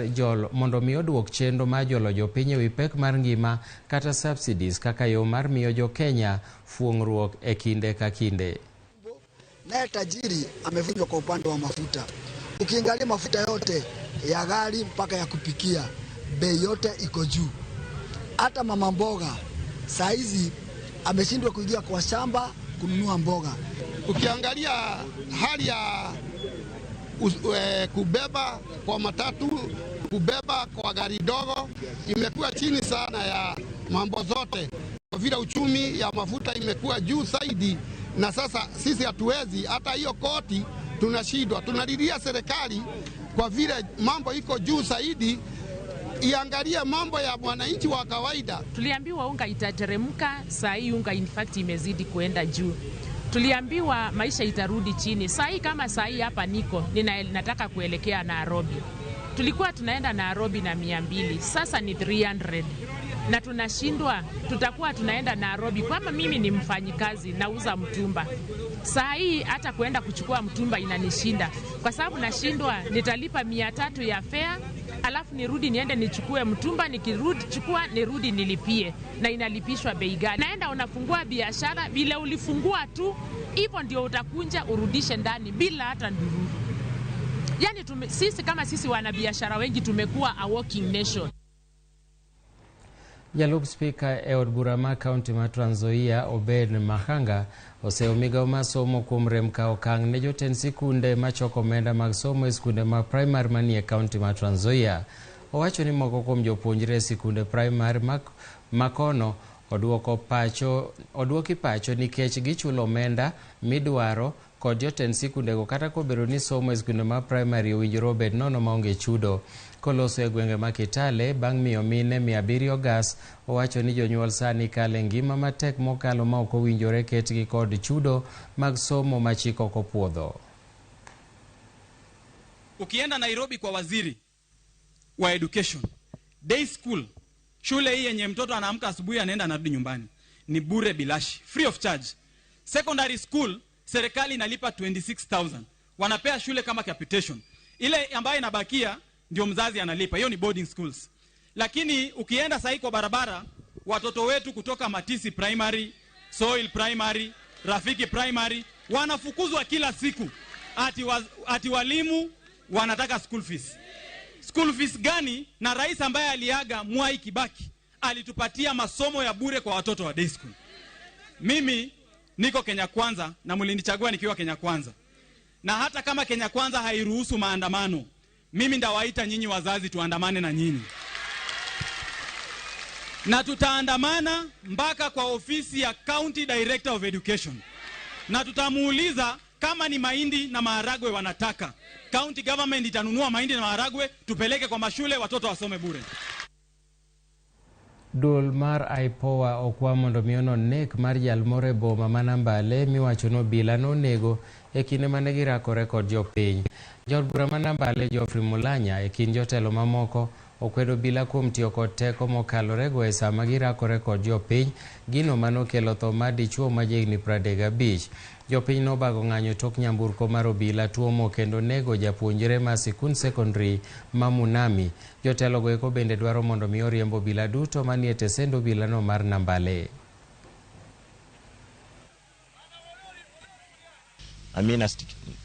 Speaker 1: jolo jopiny ewi pek mar ngima kata subsidies kaka yo mar miyo jo Kenya fuong'ruok e kinde ka kinde.
Speaker 2: Naye tajiri amevunjwa kwa upande wa mafuta. Ukiangalia mafuta yote ya gari mpaka ya kupikia, bei yote iko juu. Hata mama mboga saa hizi ameshindwa kuingia kwa shamba kununua mboga.
Speaker 3: Ukiangalia hali ya kubeba kwa matatu, kubeba kwa gari dogo imekuwa chini sana ya mambo zote. Kwa vile uchumi ya mafuta imekuwa juu zaidi, na sasa sisi hatuwezi hata hiyo koti tunashindwa. Tunalilia serikali kwa vile mambo iko juu zaidi, iangalie mambo ya mwananchi wa kawaida.
Speaker 4: Tuliambiwa unga itateremka, saa hii unga in fact imezidi kuenda juu. Tuliambiwa maisha itarudi chini. Saa hii kama saa hii hapa niko, nataka kuelekea Nairobi. Tulikuwa tunaenda Nairobi na 200, sasa ni 300. Na tunashindwa, tutakuwa tunaenda Nairobi. Kama mimi ni mfanyikazi, nauza mtumba. Saa hii hata kuenda kuchukua mtumba inanishinda. Kwa sababu nashindwa, nitalipa 300 ya fare, alafu nirudi niende nichukue mtumba, nikirudi chukua nirudi nilipie. Na inalipishwa bei gani? Naenda unafungua biashara, vile ulifungua tu, hivyo ndio utakunja urudishe ndani bila hata ndururu. Yani sisi kama sisi wanabiashara wengi tumekuwa a working nation.
Speaker 1: Jalup spika e od bura ma kaunti ma Trans Nzoia Obed Mahanga oseyo migawo mar somo kuom rem kawo okang' ne jotend sikunde machoko omenda mag somo e sikunde mag primary manie kaunti ma Trans Nzoia. Owacho ni moko kuom jopuonjre e sikunde primary makono oduoki pacho nikech gichulo omenda midwaro kod jotend sikundego kata kobedo ni somo e sikunde mag primary owinjore obed nono maonge chudo. Koloso e gwenge ma Kitale bang' miyo mine 700 gas, owacho ni jonyuol sani kale ngima matek mokalo ma ok owinjore ketgi kod chudo mag somo ma chik ok opuodho.
Speaker 5: Ukienda Nairobi kwa waziri wa education, day school, shule hii yenye mtoto anaamka asubuhi anaenda anarudi nyumbani, ni bure bilashi, free of charge. Secondary school serikali inalipa 26,000. Wanapea shule kama capitation. Ile ambayo inabakia ndio mzazi analipa. Hiyo ni boarding schools. Lakini ukienda sahi kwa barabara, watoto wetu kutoka Matisi Primary, Soil Primary, Rafiki Primary wanafukuzwa kila siku. Ati walimu wanataka school fees. School fees gani? Na rais ambaye aliaga Mwai Kibaki alitupatia masomo ya bure kwa watoto wa day school. Mimi niko Kenya Kwanza na mlinichagua nikiwa Kenya Kwanza. Na hata kama Kenya Kwanza hairuhusu maandamano, mimi ndawaita nyinyi wazazi tuandamane na nyinyi. Na tutaandamana mpaka kwa ofisi ya County Director of Education. Na tutamuuliza kama ni mahindi na maharagwe wanataka. County government itanunua mahindi na maharagwe, tupeleke kwa mashule watoto wasome bure.
Speaker 1: Duol mar IPOA okwa mondo mi onon nek mar jal moro e boma ma Nambale miwacho ni obila nonego e kinde mane girakore kod jopiny. Jaod bura ma Nambale Geoffrey Mulanya e kind jotelo mamoko okwedo obila kuom tiyo kod teko mokalorego e sama girakore kod jopiny, gino manokelo tho mar dichuo ma jahigni 35. Jopiny nobago ng'anyo tok nyamburko mar obila tuomo kendo nego japuonjre mar sikund sekondari ma Munami. Jotelogo eko bende dwaro mondo mi oriemb obila duto manie tesend obilano mar Nambale.
Speaker 6: Amina,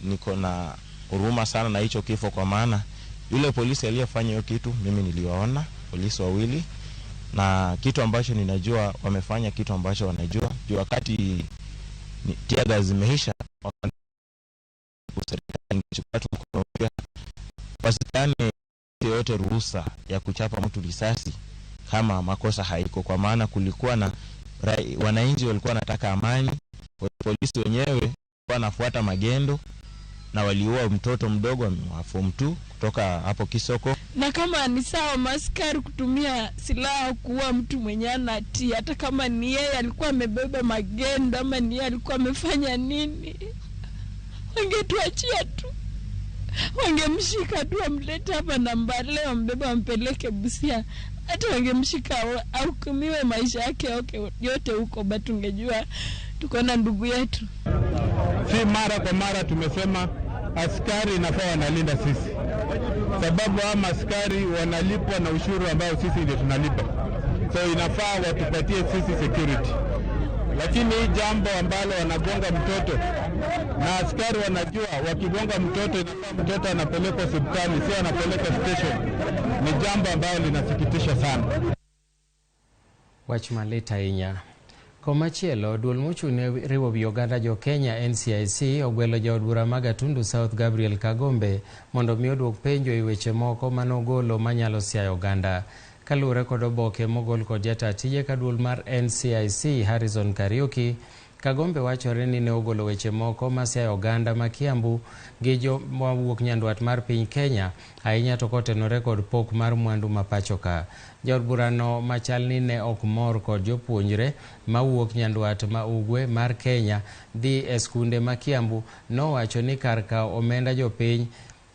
Speaker 6: niko na huruma sana na hicho kifo, kwa maana yule polisi aliyefanya hiyo kitu mimi niliwaona polisi wawili, na kitu ambacho ninajua wamefanya kitu ambacho wanajua. Juu wakati tear gas zimeisha, serikali ingechukua tu mkono pia wasipeane yoyote ruhusa ya kuchapa mtu risasi kama makosa haiko, kwa maana kulikuwa na wananchi walikuwa wanataka amani, polisi wenyewe wanafuata magendo na waliua mtoto mdogo wa form 2 kutoka hapo Kisoko.
Speaker 7: Na kama ni sawa maskari kutumia silaha kuua mtu mwenye hana hatia, hata kama ni yeye alikuwa amebeba magendo ama ni yeye alikuwa amefanya nini, wangetuachia tu, wangemshika tu amlete hapa Nambale, wambeba wampeleke Busia. Hata wangemshika ahukumiwe maisha yake yote huko, but ungejua tuko na ndugu yetu.
Speaker 8: Si mara kwa mara tumesema askari inafaa wanalinda sisi, sababu hawa askari wanalipwa na ushuru ambao sisi ndio tunalipa, so inafaa watupatie sisi security. Lakini hii jambo ambalo wanagonga mtoto, na askari wanajua wakigonga mtoto inafaa mtoto anapelekwa hospitali, sio anapelekwa station, ni jambo ambalo linasikitisha sana.
Speaker 1: Wach malit ahinya. Komachielo, duol mochung' ne riwo wi oganda jo Kenya NCIC ogwelo jaod bura ma Gatundu South Gabriel Kagombe mondo mi oduok penjo e weche moko manogolo manyalo siayo oganda. Kaluwore kod oboke mogol kod jata tije ka duol mar NCIC Harrison Kariuki, Kagombe wachore ni ne ogolo weche moko masiayo oganda ma Kiambu gi jo mawuok nyandwat mar piny Kenya, ahinya to kotenore kod pok mar mwandu ma pacho ka. Jaod burano machal ni ne ok mor kod jopuonjre mawuok nyandwat ma ugwe mar Kenya dhi e skunde ma Kiambu nowacho ni kar kawo omenda jopiny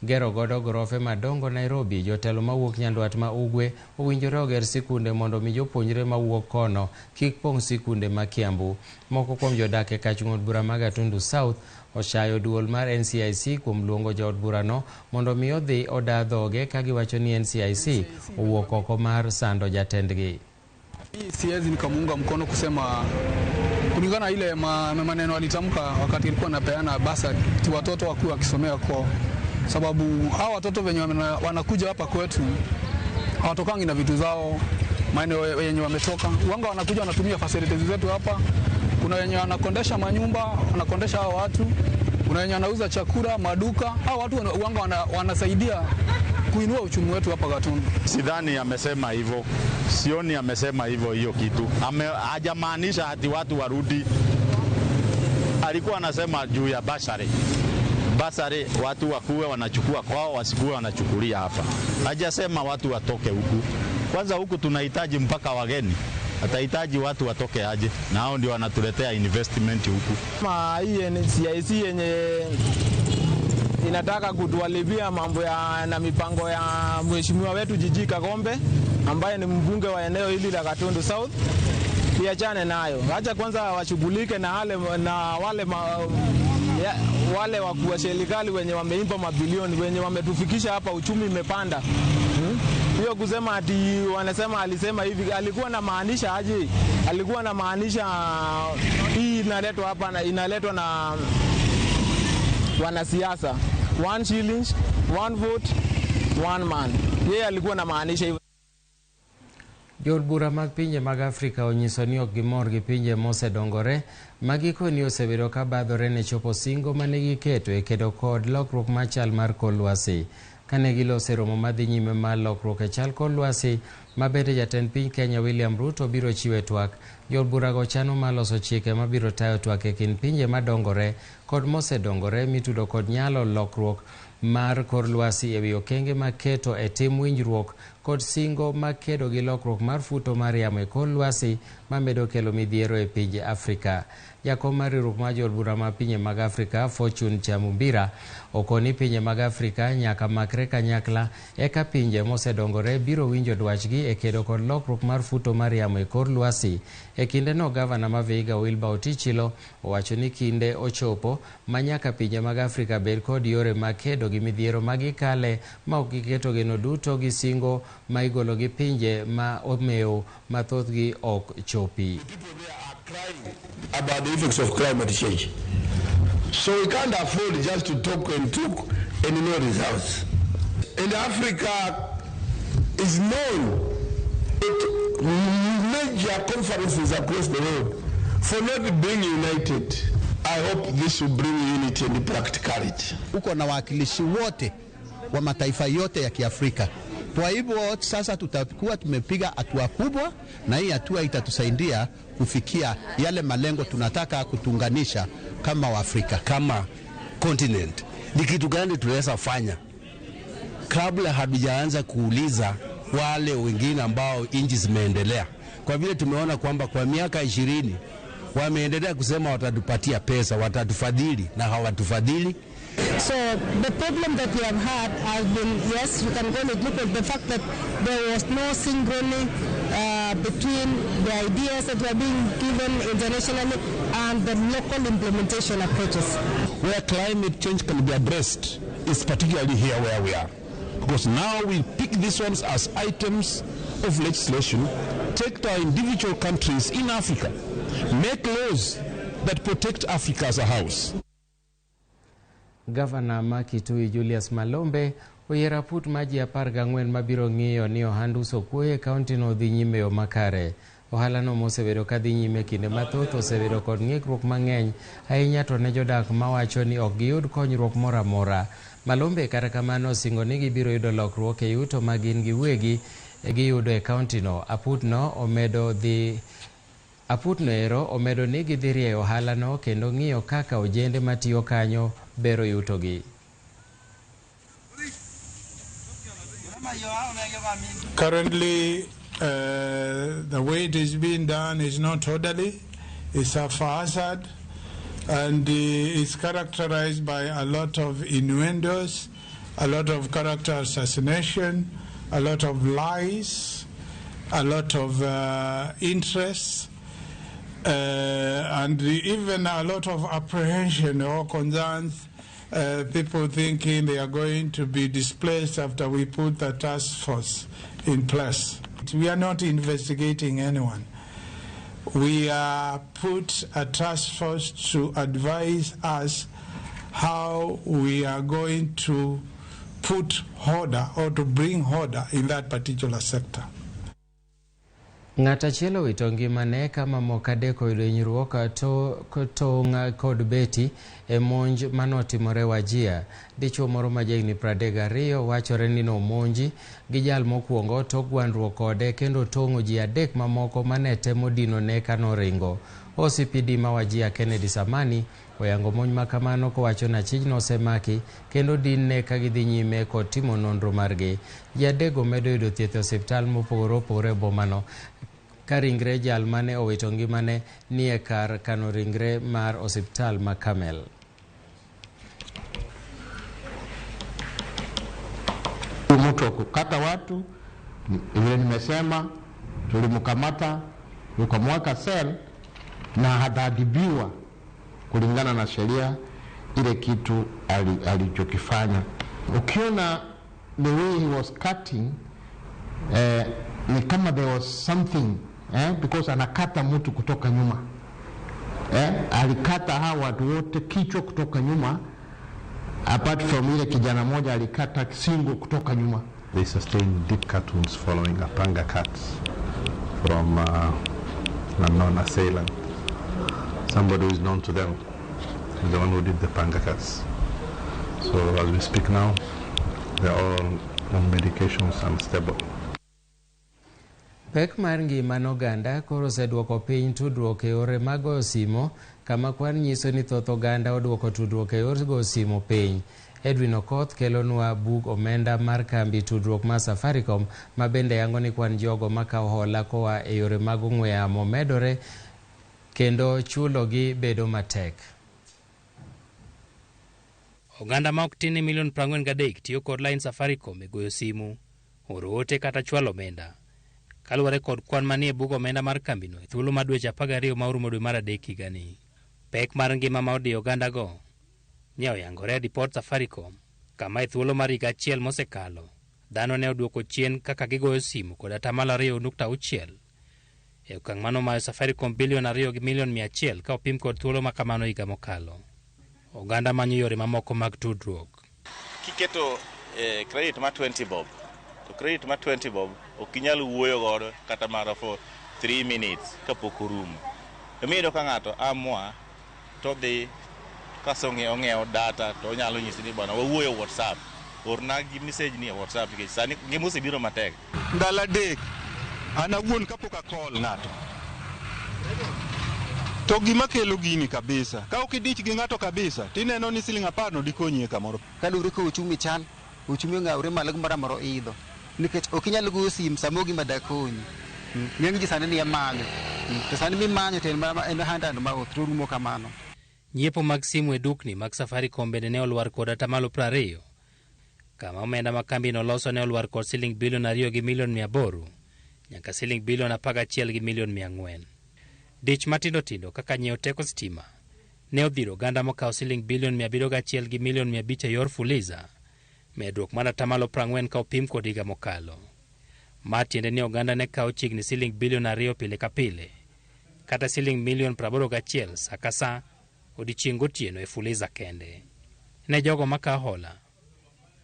Speaker 1: gero godo gorofe madongo Nairobi, jotelo mawuok nyandwat ma ugwe owinjore oger sikunde mondo mi jopuonjre mawuok kono kik pong' sikunde ma Kiambu. Moko kuom jodak e kach ng'od bura ma Gatundu South ochayo duol mar NCIC kuom luongo jaod burano mondo mi odhi oda dhoge ka giwacho ni NCIC owuok oko mar sando jatendgi.
Speaker 9: Siwezi nikamuunga mkono kusema kulingana ile maneno alitamka wakati alikuwa anapeana basari watoto wakuwa wakisomea kwao, sababu hawa watoto wenye wanakuja hapa kwetu hawatokangi na vitu zao maeneo yenye wametoka. Wanga wanakuja wanatumia facilities zetu hapa. Kuna wenye wanakondesha manyumba, wanakondesha hao watu. Kuna wenye wanauza chakula, maduka. Hao watu wanga wanasaidia kuinua uchumi wetu hapa Gatundu.
Speaker 10: Sidhani amesema hivyo. Sioni amesema hivyo hiyo kitu. Hajamaanisha ati watu warudi. Alikuwa anasema juu ya basari. Basari watu wakuwe wanachukua kwao, wasikuwe wanachukulia hapa. Hajasema watu watoke huku. Kwanza huku tunahitaji mpaka wageni. Atahitaji watu watoke aje, na hao ndio wanatuletea investment huku.
Speaker 11: Kama hii NCIC yenye inataka kutualibia mambo ya na mipango ya mheshimiwa wetu Jiji Kagombe ambaye ni mbunge wa eneo hili la Gatundu South, iachane nayo. Acha kwanza washughulike na wale wale wakuu wa serikali wenye wameimba mabilioni, wenye wametufikisha hapa, uchumi imepanda. Hiyo kusema ati wanasema alisema hivi, alikuwa na maanisha aje? Alikuwa na maanisha hii inaletwa hapa na inaletwa na wanasiasa. 1 shilling, 1 vote, 1 man. Yeye alikuwa na maanisha hivyo.
Speaker 1: Jood bura mag pinje mag Afrika onyiso ni ok gimor gi pinje mosedongore ma gikoni osebedo ka badhore ne chopo singo mane giketo e kedo kod lokruok mar chal mar kor lwasi. Kane giloso e romo madhi nyime mar lokruok e chal kor lwasi ma bende jatend piny Kenya William Ruto biro chiwe twak, jood burago chano mar loso chike mabiro tayo twak e kind pinje madongore kod mosedongore mitudo kod nyalo lokruok mar kor lwasi ewi okenge maketo e tim winjruok kod singo makedo gi lokruok mar futo mar yamo e kor lwasi mamedo kelo midhiero e pinje Afrika. Jakom mar riwruok mar jood bura ma pinje mag Afrika Fortune Chamumbira okoni pinje mag Afrika nyaka makre kanyakla eka pinje mosedongore biro winjo dwachgi e kedo kod lokruok mar futo mar yamo e kor lwasi. E kindeno gavana ma Vihiga Wilbur Otichilo owacho ni kinde ochopo ma nyaka pinje mag Afrika bed kod yore mag kedo gi midhiero ma gikale ma ok giketo geno duto gi singo ma igolo gi pinje ma omewo ma thothgi ok chopi.
Speaker 12: About the effects of climate change. So we can't afford just to talk and talk and no results. And Africa is known at major conferences across the world for not being united. I hope this will bring unity and practicality.
Speaker 13: Uko na wawakilishi wote wa mataifa yote ya Kiafrika. Kwa hivyo sasa tutakuwa tumepiga hatua kubwa, na hii hatua itatusaidia kufikia yale malengo tunataka kutunganisha kama Waafrika,
Speaker 12: kama continent. Ni kitu gani tunaweza fanya kabla hatujaanza kuuliza wale wengine ambao nchi zimeendelea? Kwa vile tumeona kwamba kwa miaka 20 wameendelea kusema watatupatia pesa, watatufadhili na hawatufadhili.
Speaker 14: So the problem that we have had has been, yes, you can call it, look at the fact that there was no synchrony between the ideas that were being given internationally and the local implementation approaches.
Speaker 15: Where climate change can be addressed is particularly here where we are. Because now we pick these ones as items of legislation, take to our individual countries in Africa, make laws that protect Africa as a house.
Speaker 1: Gavana ma Kitui Julius Malombe oyiero aput mar ji 14 mabiro ng'iyo ni ohand uso kuoyo e kaontino dhi nyime e yo makare. Ohalano mosebedo ka dhi nyime kinde mathoth osebedo kod ng'ikruok mang'eny ahinya to ne jodak mawacho ni ok giyud konyruok moro amora. Malombe kata kamano osingo ni gibiro yudo lokruok e yuto ma gin giwegi giyudo e kaontino. Aputno ero omedo ni gidhi rieyo ohalano kendo ng'iyo kaka ojende matiyo kanyo bero yutogi.
Speaker 16: Currently, the way it is being done is not orderly, it's haphazard, and it's characterized by a lot of innuendos, a lot of character assassination, a lot of lies, a lot of interests, and even a lot of apprehension or concerns, people thinking they are going to be displaced after we put the task force in place. We are not investigating anyone. We are put a task force to advise us how we are going to put order or to bring order in that particular sector.
Speaker 1: Ng'at achiel owito ngimane ka mamoko adek oyudo hinyruok tong' kod beti e monj manotimore Wajir. Dichuo moro ma jahigni 32 wachore ni nomonji gi jal mokwongo tok gwandruok kode kendo tong'o ji adek mamoko mane temo dinone kanoringo. OCPD ma Wajir Kennedy Samani oyango monj makamano kowacho ni achijno osemaki kendo dinne ka gidhi nyime kod timo nonro margi. Ji adekgo medo yudo thieth e osiptal mopogore opogore e bomano ka ringre jal mane owito ngimane ni e kar kano ringre mar osiptal ma Camel.
Speaker 17: Mtu wa kukata watu vile nimesema, tulimkamata tukamweka sel na ataadhibiwa kulingana na sheria ile kitu alichokifanya. Ukiona the way he was cutting, ni kama there was something, because anakata mtu kutoka nyuma. Alikata hawa watu wote kichwa kutoka nyuma, apart from ile kijana moja alikata singo kutoka nyuma.
Speaker 18: They sustained deep cut wounds following a panga cut from an unknown assailant. Somebody who is known to them is the one who did the panga cuts. So as we speak now, they are all on medications and stable.
Speaker 1: Pek mar ngima n'oganda koro oseduoko piny tudruok e yore mag goyo simo kama kwan nyiso ni thoth oganda oduoko tudruok e yor goyo simo piny. Edwin Okoth kelonwa bug omenda mar kambi tudruok mar Safaricom ma bende yango ni kwan jogo makawo hola koa e yore mag ong'we yamo medore kendo chulogi bedo matek.
Speaker 19: Oganda ma ok tin ne milion 43 tiyo kod line Safaricom e goyo simu, oro ote kata chwalo omenda. Kaluwore kod kwan manie bug omenda mar kambino e thuolo mar dweche 12 ma orumo dwe mar adek higani. Pek mar ngima ma odiyo ogandago ne oyangore e ripod Safaricom kama e thuolo mar higa achiel mosekalo dhano ne oduoko chien kaka gigoyo simu kod 2.6% e okang' manomayo Safaricom bilion 2.1 million ka opim kod thuolo ma kamano higa mokalo. Oganda manyo yore mamoko mag tudruok.
Speaker 20: Kiketo credit ma 20 bob, to credit ma 20 bob ok inyal wuoyo godo kata mana for 3 minutes kapok orumo. Omiyo iyudo ka ng'ato amua to dhi kasong'iewo data to onyalo nyisi ni bwana wawuoyo WhatsApp. Orna gi message ni e WhatsApp nikech sani ngima osebiro matek.
Speaker 8: Ndalo 3 an awuon kapok akol ng'ato. To gima kelo gini kabisa, ka ok idich gi ng'ato kabisa, tineno ni siling 10 no dikonyi e kamoro.
Speaker 21: Kaluwore ka uchumi chal, uchumi ong'awore malo gimoro amora oidho. Nikech ok inyal goyo sim samo gima dakonyi. Ng'eny ji sani ni e manyo. To sani mimanyo to en en hand and mouth to rumo kamano.
Speaker 19: Nyiepo mag simu e dukni mag Safaricom bende ne olwar kod atamalo 20. Kama omenda ma kambino loso ne olwar kod siling bilion 2 gi milion 800 nyaka siling bilion 11 gi milion 400. Dich matindo tindo kaka nyiewo teko stima ne odhiro oganda mokawo siling bilion 71 gi milion 500 e yor Fuliza, medruok mar atamalo 40 ka opim kod higa mokalo. Ma tiende ni oganda ne kawo chiegni siling bilion 2 pile ka pile, kata siling milion 81 sa ka sa odiechieng' gotieno e Fuliza kende. Ne jogo makawo hola,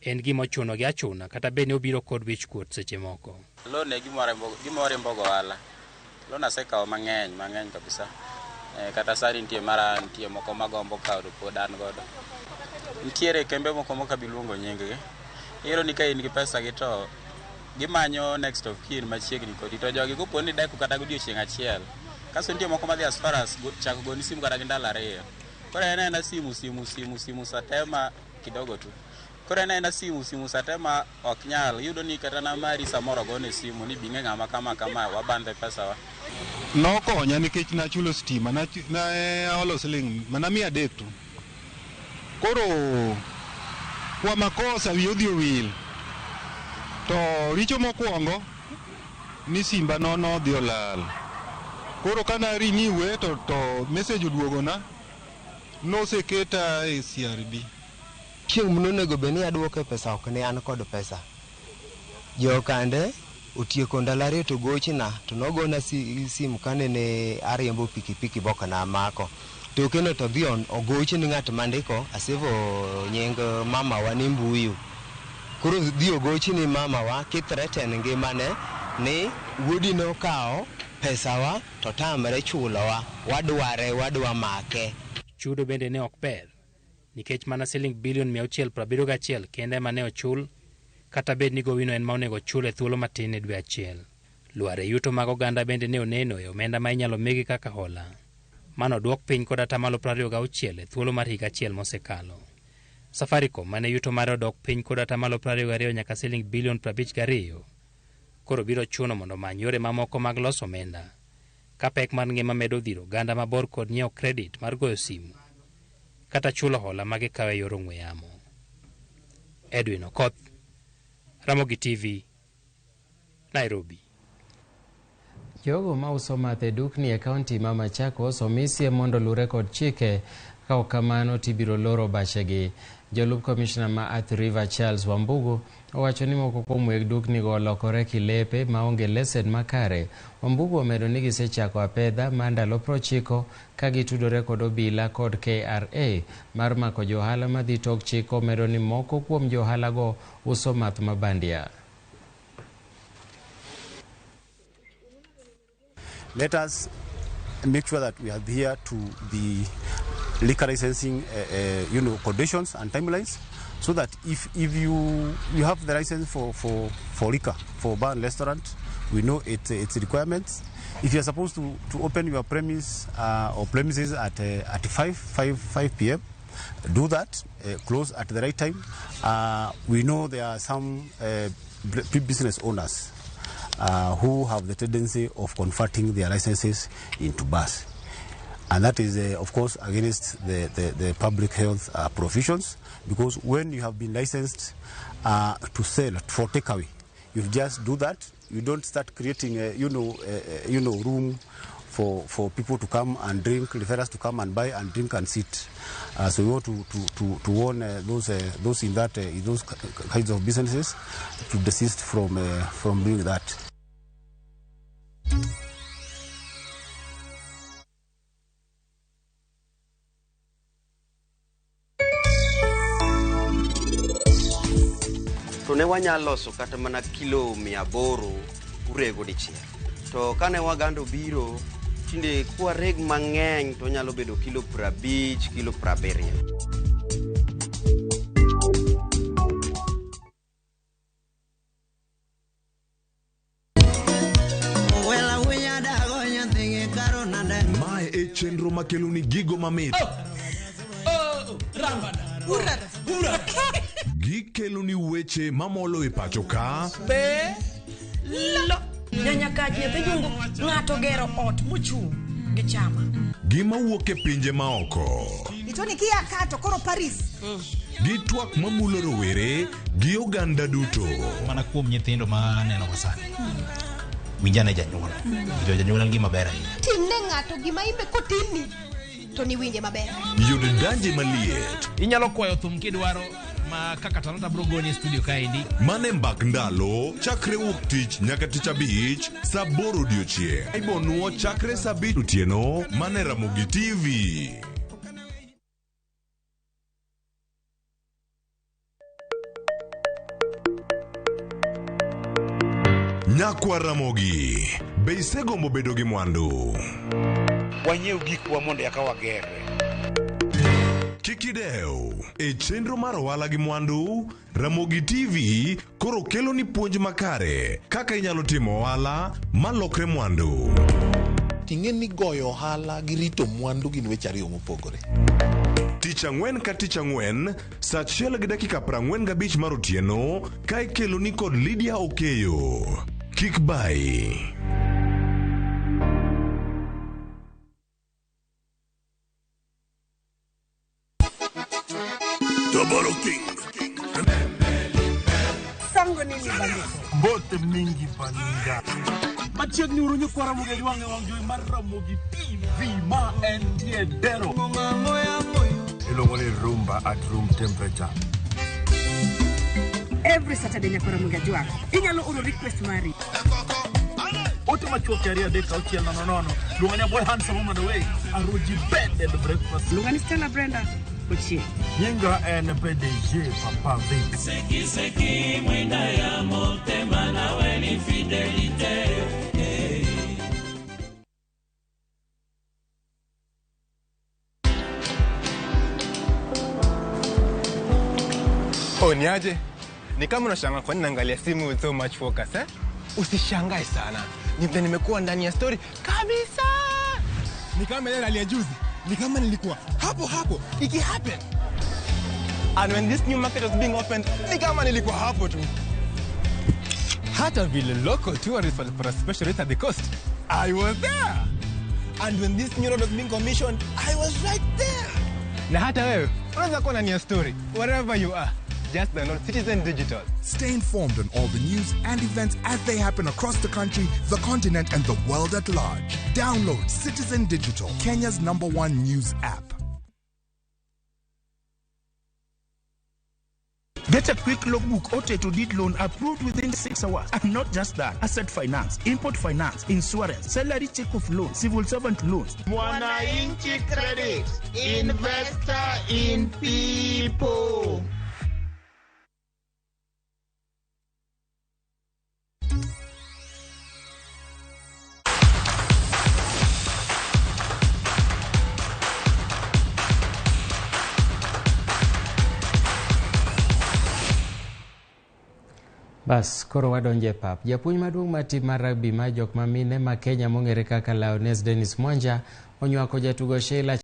Speaker 19: en gima ochuno gi achuna kata bed ni obiro kod wichkuot seche moko.
Speaker 22: Loan e gima warimbo go ohala. Loan asekawo mang'eny mang'eny kabisa. Kata sani nitie mara nitie moko magombo kawo to pod an godo. Nitiere kembe moko mok abi luongo nying gi. Iyudo ni ka in gi pesa gi to gimanyo next of kin machiegni kodi to jogi kopo ni deko kata godiochieng' achiel. Kasto nitie moko madhi as far as chako goni simu kata gi ndalo 2. Koro en aena simu simu simu simu satema kidogo tu. Koro en aena simu simu satema ok nyal. Iyudo ni kata na mari samoro gone simu ni bing'e ng'ama kama kama wabandhe pesa wa.
Speaker 8: Nokonya nikech nachulo stima, naolo siling mana 300 tu. Koro kwa makosa wiya odhi owil. To richo mokwongo ni simba no nodhi olal. Koro kana renew to message oduogona noseketa e CRB.
Speaker 23: Chieng' monego bed ni aduoke pesa ok ne an kod pesa. Jokande otieko ndalo 2 to gochna to nogona simu kanene ariembo pikipiki bok namako. To kendo to dhi ogoch ni ng'at mandiko asevo nying mamawa ni Mbuyu. Koro dhi ogoch ni mamawa kithreaten ngimane ni wuodi nokawo pesawa to tamre chulowa, wadware wadwa make.
Speaker 19: Chudo bende ne ok ber nikech mana siling bilion 671 kende ema ne ochul, kata bed ni gowino en ma onego chul e thuolo matin e dwe achiel. Lwar e yuto mag oganda bende ne oneno e omenda ma inyalo migi kaka hola. Mano dwok piny kod atamalo 26 e thuolo mar higa achiel mosekalo. Safaricom mane yuto mare odok piny kod atamalo 22 nyaka siling bilion 52 koro biro chuno mondo omany yore mamoko mag loso omenda. Ka pek mar ngima medo dhiro oganda mabor kod nyiewo kredit mar goyo simu kata chulo hola ma gikawo e yor ong'we yamo. Edwin Okoth, Ramogi TV, Nairobi.
Speaker 1: Jogo mauso math e dukni e kaunti ma Machakos omisie mondo lure kod chike, ka ok kamano tibiro loro bachegi. Jalup komishna ma Athi River Charles Wambugu owacho ni moko kuom weg duknigo olokore kilepe maonge lesen makare. Wambugu omedo ni gisechako apedha mar ndalo 90 ka gitudore kod obila kod KRA mar mako johala madhi tok chik. Omedo ni moko kuom johalago uso math mabandia.
Speaker 24: Let us make sure that we adhere to the liquor licensing conditions and timelines, so that if you have the license for liquor, for bar and restaurant, we know its requirements. If you are supposed to open your premise or premises at 5 p.m., do that, close at the right time. We know there are some business owners who have the tendency of converting their licenses into bars. And that is, of course, against the public health provisions, because when you have been licensed to sell for takeaway, you just do that. You don't start creating, room for people to come and drink, referrals to come and buy and drink and sit. So we want to warn those in that in those kinds of businesses to desist from doing that.
Speaker 25: To ne wanyalo loso kata mana kilo 800 urego dichiel. To kane waganda obiro, tinde kwareg mang'eny to nyalo bedo kilo 50, kilo 70.
Speaker 2: chenro makeloni gigo mamit. Gikeloni weche mamolo e pacho ka.
Speaker 3: Be lo nyanyakach nyathi jungu ng'ato gero ot mochung' gi chama.
Speaker 2: Gima wuok e pinje maoko.
Speaker 4: Itoni kia kato koro Paris.
Speaker 2: Gi twak mamulo rowere gi oganda duto.
Speaker 5: Mana kuom nyithindo ma aneno go sani. Winjane janyuol. Winjo janyuol en gima ber ahinya.
Speaker 4: Timne ng'ato gima imbe kotimni to niwinje maber.
Speaker 2: Yud danje maliet.
Speaker 5: Inyalo kwayo thum kidwaro ma kaka Talanta bro goni e studio kaendi.
Speaker 2: Mane mbak ndalo chakre wuok tich nyaka tich abich saa 8 odiochieng'. Ibonuo chakre saa 5 otieno mane Ramogi TV. Nyakwa Ramogi, be isegombo bedo gi mwandu?
Speaker 6: Wanyiew gikwa mondo eka wagerre.
Speaker 2: Kik idew, e chenro mar ohala gi mwandu, Ramogi TV koro kelo ni puonj makare kaka inyalo timo ohala malokre mwandu.
Speaker 26: Ting'e ni goyo ohala gi rito mwandu gin weche ariyo mopogore.
Speaker 2: Tich ang'wen ka tich ang'wen, saa 1:45 mar otieno, ka ikelo ni kod Lydia Okeyo. Kik bai.
Speaker 12: Toboro King.
Speaker 3: Sango nini bandiko?
Speaker 27: Mbote mingi baninga. Machiegni uru nyikwa Ramogi Ajwang' e wang' jowi mar Ramogi TV ma entie Dero.
Speaker 28: Iluongo ni rumba at room temperature.
Speaker 3: Every Saturday nyakwa Ramogi Ajwang'. Inyalo oro request mari.
Speaker 27: Ote machuok 2 3 6 0 0. Luonga ni boy handsome woman away. Aruji bed and breakfast.
Speaker 3: Luonga ni Stella Brenda Ochieng'.
Speaker 28: Nyinga en PDG Papa Vic.
Speaker 29: Seki seki mwenda ya motema nawe ni fidelite.
Speaker 30: Oh, niaje? Ni kama unashangaa kwa nini naangalia simu with so much focus, eh? Usishangae sana. Ni vile nimekuwa ndani ya story kabisa. Ni kama ile rally ya juzi. Ni kama nilikuwa hapo hapo iki happen. And when this new market was being opened, ni kama nilikuwa hapo tu. Hata vile local tourists walipata special rate at the coast, I was there. And when this new road was being commissioned, I was right there. Na hata wewe unaweza kuwa ndani ya story wherever you are. Just download Citizen Digital.
Speaker 31: Stay informed on all the news and events as they happen across the country, the continent, and the world at large. Download Citizen Digital, Kenya's #1 news app.
Speaker 32: Get a quick logbook or title deed loan approved within 6 hours. And not just that, asset finance, import finance, insurance, salary check-off loan, civil servant loans.
Speaker 33: Mwananchi Credit, investor in people.
Speaker 1: Bas, koro wadonje pap. Japuonj maduong' mar tim mar rugby mar jok mamine ma Kenya mong'ere kaka Lioness Dennis Mwanja onywako jatugo Sheila